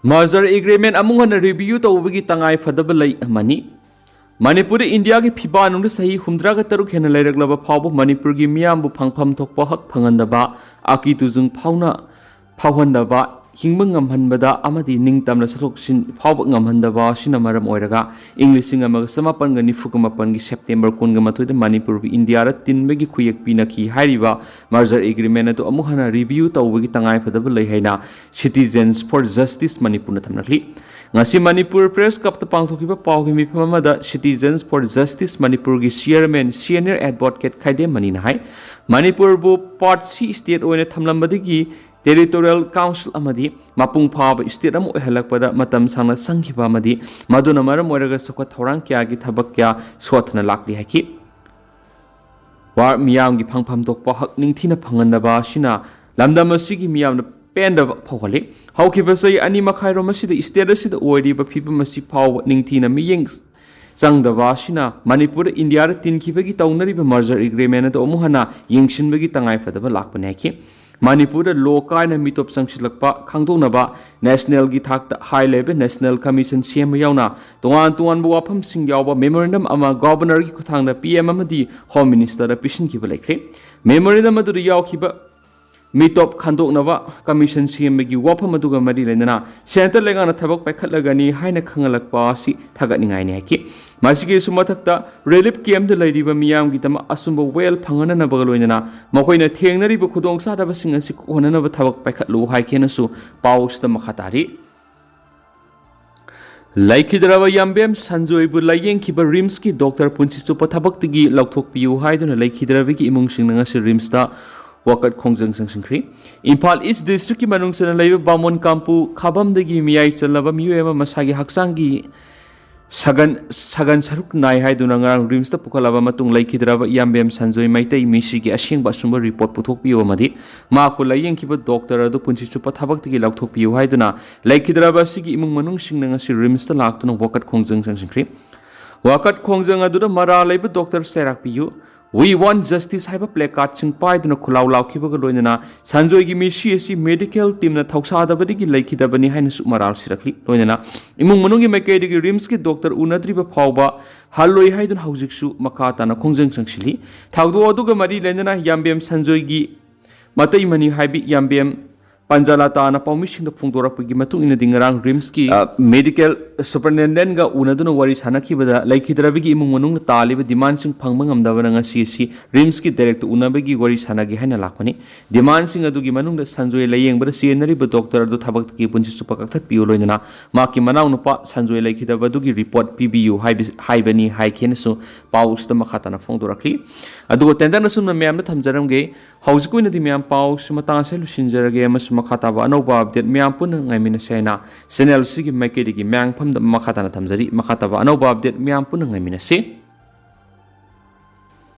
ꯃꯔꯖꯔ ꯑꯦꯒ꯭ꯔꯤꯃꯦꯟ ꯑꯃꯨꯛ ꯍꯟꯅ ꯔꯤꯚꯤꯌꯨ ꯇꯧꯕꯒꯤ ꯇꯉꯥꯏ ꯐꯗꯕ ꯂꯩ ꯑꯃꯅꯤ꯫ ꯃꯅꯤꯄꯨꯔꯗ ꯏꯟꯗꯤꯌꯥꯒꯤ ꯐꯤꯕꯥ ꯅꯨꯡꯗ ꯆꯍꯤ ꯍꯨꯝꯗ꯭ꯔꯥꯒ ꯇꯔꯨꯛ ꯍꯦꯟꯅ ꯂꯩꯔꯛꯂꯕ ꯐꯥꯎꯕ ꯃꯅꯤꯄꯨꯔꯒꯤ ꯃꯤꯌꯥꯝꯕꯨ ꯐꯪꯐꯝ ꯊꯣꯛꯄ ꯍꯛ ꯐꯪꯍꯟꯗꯕ, ꯑꯀꯤ ꯇꯨꯖꯨꯡ ꯐꯥꯎꯅ ꯐꯥꯎꯍꯟꯗꯕ, ꯍꯤꯡꯕ ꯉꯝꯍꯟꯕꯗ ꯑꯃꯗꯤ ꯅꯤꯡꯇꯝꯅ ꯆꯠꯊꯣꯛ ꯆꯠꯁꯤꯟ ꯐꯥꯎꯕ ꯉꯝꯍꯟꯗꯕ ꯑꯁꯤꯅ ꯃꯔꯝ ꯑꯣꯏꯔꯒ ꯏꯪ ꯂꯤꯁꯤꯡ ꯑꯃꯒ ꯆꯃꯥꯄꯟꯒ ꯅꯤꯐꯨꯒ ꯃꯥꯄꯟꯒꯤ ꯁꯦꯞꯇꯦꯝꯕꯔ ꯀꯨꯟꯒ ꯃꯥꯊꯣꯏꯗ ꯃꯅꯤꯄꯨꯔꯕꯨ ꯏꯟꯗꯤꯌꯥꯗ ꯇꯤꯟꯕꯒꯤ ꯈꯨꯌꯦꯛ ꯄꯤꯅꯈꯤ ꯍꯥꯏꯔꯤꯕ merger agreement ꯑꯗꯨ ꯑꯃꯨꯛ ꯍꯟꯅ review ꯇꯧꯕꯒꯤ ꯇꯉꯥꯏꯐꯗꯕ ꯂꯩ ꯍꯥꯏꯅ Citizens for Justice ꯃꯅꯤꯄꯨꯔꯅ ꯊꯝꯂꯛꯂꯤ꯫ ꯉꯁꯤ ꯃꯅꯤꯄꯨꯔ Press Clubꯇ ꯄꯥꯡꯊꯣꯛꯈꯤꯕ ꯄꯥꯎꯒꯤ ꯃꯤꯐꯝ ꯑꯃꯗ Citizens for Justice ꯃꯅꯤꯄꯨꯔꯒꯤ chairman senior advocate ꯈꯥꯏꯗꯦꯝ ꯃꯅꯤꯅ ꯍꯥꯏ, ꯃꯅꯤꯄꯨꯔꯕꯨ Part C state ꯑꯣꯏꯅ ꯊꯝꯂꯝꯕꯗꯒꯤ territorial council ꯑꯃꯗꯤ ꯃꯄꯨꯡ ꯐꯥꯕ state ꯑꯃ ꯑꯣꯏꯍꯜꯂꯛꯄꯗ ꯃꯇꯝ ꯁꯥꯡꯅ ꯆꯪꯈꯤꯕ ꯑꯃꯗꯤ ꯃꯗꯨꯅ ꯃꯔꯝ ꯑꯣꯏꯔꯒ ꯆꯥꯎꯈꯠ ꯊꯧꯔꯥꯡ ꯀꯌꯥꯒꯤ ꯊꯕꯛ ꯀꯌꯥ ꯁꯣꯠꯊꯅ ꯂꯥꯛꯂꯤ ꯍꯥꯏꯈꯤ꯫ ꯋꯥ-, ꯃꯤꯌꯥꯝꯒꯤ ꯐꯪꯐꯝ ꯊꯣꯛꯄ ꯍꯛ ꯅꯤꯡꯊꯤꯅ ꯐꯪꯍꯟꯗꯕ ꯑꯁꯤꯅ ꯂꯝꯗꯝ ꯑꯁꯤꯒꯤ ꯃꯤꯌꯥꯝꯅ ꯄꯦꯟꯗꯕ ꯐꯥꯎꯍꯜꯂꯤ꯫ ꯍꯧꯈꯤꯕ ꯆꯍꯤ ꯑꯅꯤ ꯃꯈꯥꯏꯔꯣꯝ ꯑꯁꯤꯗ state ꯑꯁꯤꯗ ꯑꯣꯏꯔꯤꯕ ꯐꯤꯕꯝ ꯑꯁꯤ ꯐꯥꯎꯕ ꯅꯤꯡꯊꯤꯅ ꯃꯤꯠꯌꯦꯡ ꯆꯪꯗꯕ ꯑꯁꯤꯅ ꯃꯅꯤꯄꯨꯔꯗ ꯏꯟꯗꯤꯌꯥꯗ ꯇꯤꯟꯈꯤꯕꯒꯤ ꯇꯧꯅꯔꯤꯕ merger agreement ꯑꯗꯨ ꯑꯃꯨꯛ ꯍꯟꯅ ꯌꯦꯡꯁꯤꯟꯕꯒꯤ ꯇꯉꯥꯏꯐꯗꯕ ꯂꯥꯛꯄꯅꯤ ꯍꯥꯏꯈꯤ꯫ ꯃꯅꯤꯄꯨꯔꯗ law ꯀꯥꯏꯅ ꯃꯤꯇꯣꯞ ꯆꯪꯁꯤꯜꯂꯛꯄ ꯈꯪꯗꯣꯛꯅꯕ nationalꯒꯤ ꯊꯥꯛꯇ high level national commission ꯁꯦꯝꯕ ꯌꯥꯎꯅ ꯇꯣꯉꯥꯟ ꯇꯣꯉꯥꯟꯕ ꯋꯥꯐꯝꯁꯤꯡ ꯌꯥꯎꯕ memorandum ꯑꯃ Governorꯒꯤ ꯈꯨꯠꯊꯥꯡꯗ P M ꯑꯃꯗꯤ Home Ministerꯗ ꯄꯤꯁꯤꯟꯈꯤꯕ ꯂꯩꯈ꯭ꯔꯦ꯫ Memorandum ꯑꯗꯨꯗ ꯌꯥꯎꯈꯤꯕ ꯃꯤꯇꯣꯞ ꯈꯟꯗꯣꯛꯅꯕ commission ꯁꯦꯝꯕꯒꯤ ꯋꯥꯐꯝ ꯑꯗꯨꯒ ꯃꯔꯤ ꯂꯩꯅꯅ centre ꯂꯩꯉꯥꯛꯅ ꯊꯕꯛ ꯄꯥꯏꯈꯠꯂꯒꯅꯤ ꯍꯥꯏꯅ ꯈꯪꯍꯜꯂꯛꯄ ꯑꯁꯤ ꯊꯥꯒꯠꯅꯤꯡꯉꯥꯏꯅꯤ ꯍꯥꯏꯈꯤ꯫ ꯃꯁꯤꯒꯤꯁꯨ ꯃꯊꯛꯇ relief campꯇ ꯂꯩꯔꯤꯕ ꯃꯤꯌꯥꯝꯒꯤꯗꯃꯛ ꯑꯆꯨꯝꯕ ꯋꯥꯌꯦꯜ ꯐꯪꯍꯟꯅꯅꯕꯒ ꯂꯣꯏꯅꯅ ꯃꯈꯣꯏꯅ ꯊꯦꯡꯅꯔꯤꯕ ꯈꯨꯗꯣꯡꯆꯥꯗꯕꯁꯤꯡ ꯑꯁꯤ ꯀꯣꯛꯍꯟꯅꯅꯕ ꯊꯕꯛ ꯄꯥꯏꯈꯠꯂꯨ ꯍꯥꯏꯈꯤꯅꯁꯨ ꯄꯥꯎ ꯑꯁꯤꯗ ꯃꯈꯥ ꯇꯥꯔꯤ꯫ ꯂꯩꯈꯤꯗ꯭ꯔꯕ ꯌꯥꯝꯕꯦꯝ ꯁꯟꯖꯣꯏꯕꯨ ꯂꯥꯌꯦꯡꯈꯤꯕ RIMSꯀꯤ doctor ꯄꯨꯟꯁꯤ ꯆꯨꯞꯄ ꯊꯕꯛꯇꯒꯤ ꯂꯧꯊꯣꯛꯄꯤꯌꯨ ꯍꯥꯏꯗꯨꯅ ꯂꯩꯈꯤꯗ꯭ꯔꯕꯒꯤ ꯏꯃꯨꯡꯁꯤꯡꯅ ꯉꯁꯤ RIMSꯇ ꯋꯥꯀꯠ ꯈꯣꯡꯖꯪ ꯆꯪꯁꯤꯟꯈ꯭ꯔꯤ꯫ ꯏꯝꯐꯥꯜ East Districtꯀꯤ ꯃꯅꯨꯡ ꯆꯟꯅ ꯂꯩꯕ ꯕꯥꯃꯣꯟ ꯀꯥꯝꯄꯨ ꯈꯥꯕꯝꯗꯒꯤ ꯃꯤꯌꯥꯏ ꯆꯜꯂꯕ ꯃꯤꯑꯣꯏ ꯑꯃ ꯃꯁꯥꯒꯤ ꯍꯛꯆꯥꯡꯒꯤ ꯁꯒꯟ, ꯁꯒꯟ ꯁꯔꯨꯛ ꯅꯥꯏ ꯍꯥꯏꯗꯨꯅ ꯉꯔꯥꯡ RIMSꯇ ꯄꯨꯈꯠꯂꯕ ꯃꯇꯨꯡ ꯂꯩꯈꯤꯗ꯭ꯔꯕ ꯏꯌꯥꯝꯕꯦꯝ ꯁꯟꯖꯣꯏ ꯃꯩꯇꯩ ꯃꯤꯁꯤꯒꯤ ꯑꯁꯦꯡꯕ ꯑꯆꯨꯝꯕ report ꯄꯨꯊꯣꯛꯄꯤꯌꯨ ꯑꯃꯗꯤ ꯃꯍꯥꯛꯄꯨ ꯂꯥꯌꯦꯡꯈꯤꯕ doctor ꯑꯗꯨ ꯄꯨꯟꯁꯤ ꯆꯨꯞꯄ ꯊꯕꯛꯇꯒꯤ ꯂꯧꯊꯣꯛꯄꯤꯌꯨ ꯍꯥꯏꯗꯨꯅ ꯂꯩꯈꯤꯗ꯭ꯔꯕ ꯑꯁꯤꯒꯤ ꯏꯃꯨꯡ ꯃꯅꯨꯡꯁꯤꯡꯅ ꯉꯁꯤ RIMSꯇ ꯂꯥꯛꯇꯨꯅ ꯋꯥꯀꯠ ꯈꯣꯡꯖꯪ ꯆꯪꯁꯤꯟꯈ꯭ꯔꯤ꯫ ꯋꯥꯀꯠ ꯈꯣꯡꯖꯪ ꯑꯗꯨꯗ ꯃꯔꯥꯜ ꯂꯩꯕ doctor ꯆꯩꯔꯥꯛꯄꯤꯌꯨ, We want justice ꯍꯥꯏꯕ placardꯁꯤꯡ ꯄꯥꯏꯗꯨꯅ ꯈꯨꯜꯂꯥꯎ ꯂꯥꯎꯈꯤꯕꯒ ꯂꯣꯏꯅꯅ ꯁꯟꯖꯣꯏꯒꯤ ꯃꯤꯁꯤ ꯑꯁꯤ medical teamꯅ ꯊꯧꯁꯥꯗꯕꯗꯒꯤ ꯂꯩꯈꯤꯗꯕꯅꯤ ꯍꯥꯏꯅꯁꯨ ꯃꯔꯥꯜ ꯁꯤꯔꯛꯂꯤ꯫ ꯂꯣꯏꯅꯅ ꯏꯃꯨꯡ ꯃꯅꯨꯡꯒꯤ ꯃꯥꯏꯀꯩꯗꯒꯤ RIMSꯀꯤ doctor ꯎꯅꯗ꯭ꯔꯤꯕ ꯐꯥꯎꯕ ꯍꯜꯂꯣꯏ ꯍꯥꯏꯗꯨꯅ ꯍꯧꯖꯤꯛꯁꯨ ꯃꯈꯥ ꯇꯥꯅ ꯈꯣꯡꯖꯪ ꯆꯪꯁꯤꯜꯂꯤ꯫ ꯊꯧꯗꯣꯛ ꯑꯗꯨꯒ ꯃꯔꯤ ꯂꯩꯅꯅ ꯌꯥꯝꯕꯦꯝ ꯁꯟꯖꯣꯏꯒꯤ ꯃꯇꯩ ꯃꯅꯤ ꯍꯥꯏꯕꯤ ꯌꯥꯝꯕꯦꯝ ꯄꯟꯖꯥꯂꯥꯇꯥꯅ ꯄꯥꯎꯃꯤꯁꯤꯡꯗ ꯐꯣꯡꯗꯣꯔꯛꯄꯒꯤ ꯃꯇꯨꯡ ꯏꯟꯅꯗꯤ, ꯉꯔꯥꯡ ꯔꯤꯝꯁꯀꯤ, ꯑ, ꯃꯦꯗꯤꯀꯦꯜ ꯁꯨꯄꯔꯤꯟꯇꯦꯟꯗꯦꯟꯒ ꯎꯅꯗꯨꯅ ꯋꯥꯔꯤ ꯁꯥꯟꯅꯈꯤꯕꯗ, ꯂꯩꯈꯤꯗ꯭ꯔꯕꯒꯤ ꯏꯃꯨꯡ ꯃꯅꯨꯡꯅ ꯇꯥꯜꯂꯤꯕ ꯗꯤꯃꯥꯟꯁꯤꯡ ꯐꯪꯕ ꯉꯝꯗꯕꯅ ꯉꯁꯤ ꯑꯁꯤ ꯔꯤꯝꯁꯀꯤ ꯗꯥꯏꯔꯦꯛꯇꯔ ꯎꯅꯕꯒꯤ ꯋꯥꯔꯤ ꯁꯥꯟꯅꯒꯦ ꯍꯥꯏꯅ ꯂꯥꯛꯄꯅꯤ꯫ ꯗꯤꯃꯥꯟꯁꯤꯡ ꯑꯗꯨꯒꯤ ꯃꯅꯨꯡꯗ ꯁꯟꯖꯣꯏ ꯂꯥꯌꯦꯡꯕꯗ ꯆꯦꯟꯅꯔꯤꯕ ꯗꯣꯛꯇꯔ ꯑꯗꯨ ꯊꯕꯛꯇꯒꯤ ꯄꯨꯟꯁꯤ ꯆꯨꯞꯄ ꯀꯛꯊꯠꯄꯤꯌꯨ, ꯂꯣꯏꯅꯅ ꯃꯍꯥꯛꯀꯤ ꯃꯅꯥꯎꯅꯨꯄꯥ ꯁꯟꯖꯣꯏ ꯂꯩꯈꯤꯗꯕ ꯑꯗꯨꯒꯤ ꯔꯤꯄꯣꯔꯠ ꯄꯤꯕꯤꯌꯨ ꯍꯥꯏꯕ-, ꯍꯥꯏꯕꯅꯤ ꯍꯥꯏꯈꯤ ꯍꯥꯏꯅꯁꯨ ꯄꯥꯎ ꯑꯁꯤꯗ ꯃꯈꯥ ꯇꯥꯅ ꯐꯣꯡꯗꯣꯔꯛꯂꯤ꯫ ꯑꯗꯨꯒ ꯇꯦꯟꯇꯛꯅ ꯁꯨꯝꯅ ꯃꯌꯥꯝꯗ ꯊꯝꯖꯔꯝꯒꯦ꯫ ꯍꯧꯖꯤꯛꯀꯤ ꯑꯣꯏꯅꯗꯤ ꯃꯌꯥꯝ ꯄꯥꯎꯁꯤ ꯃꯇꯥꯡ ꯑꯁꯤꯗ ꯂꯣꯏꯁꯤꯟꯖꯔꯒꯦ, ꯑꯃꯁꯨꯡ ꯃꯈꯥ ꯇꯥꯕ ꯑꯅꯧꯕ ꯑꯞꯗꯦꯠ ꯃꯌꯥꯝ ꯄꯨꯟꯅ ꯉꯥꯏꯃꯤꯟꯅꯁꯦ ꯍꯥꯏꯅ ꯆꯦꯅꯦꯜ ꯑꯁꯤꯒꯤ ꯃꯥꯏꯀꯩꯗꯒꯤ ꯃꯌꯥꯝꯐꯝꯗ ꯃꯈꯥ ꯇꯥꯅ ꯊꯝꯖꯔꯤ꯫ ꯃꯈꯥ ꯇꯥꯕ ꯑꯅꯧꯕ ꯑꯞꯗꯦꯠ ꯃꯌꯥꯝ ꯄꯨꯟꯅ ꯉꯥꯏꯃꯤꯟꯅꯁꯤ꯫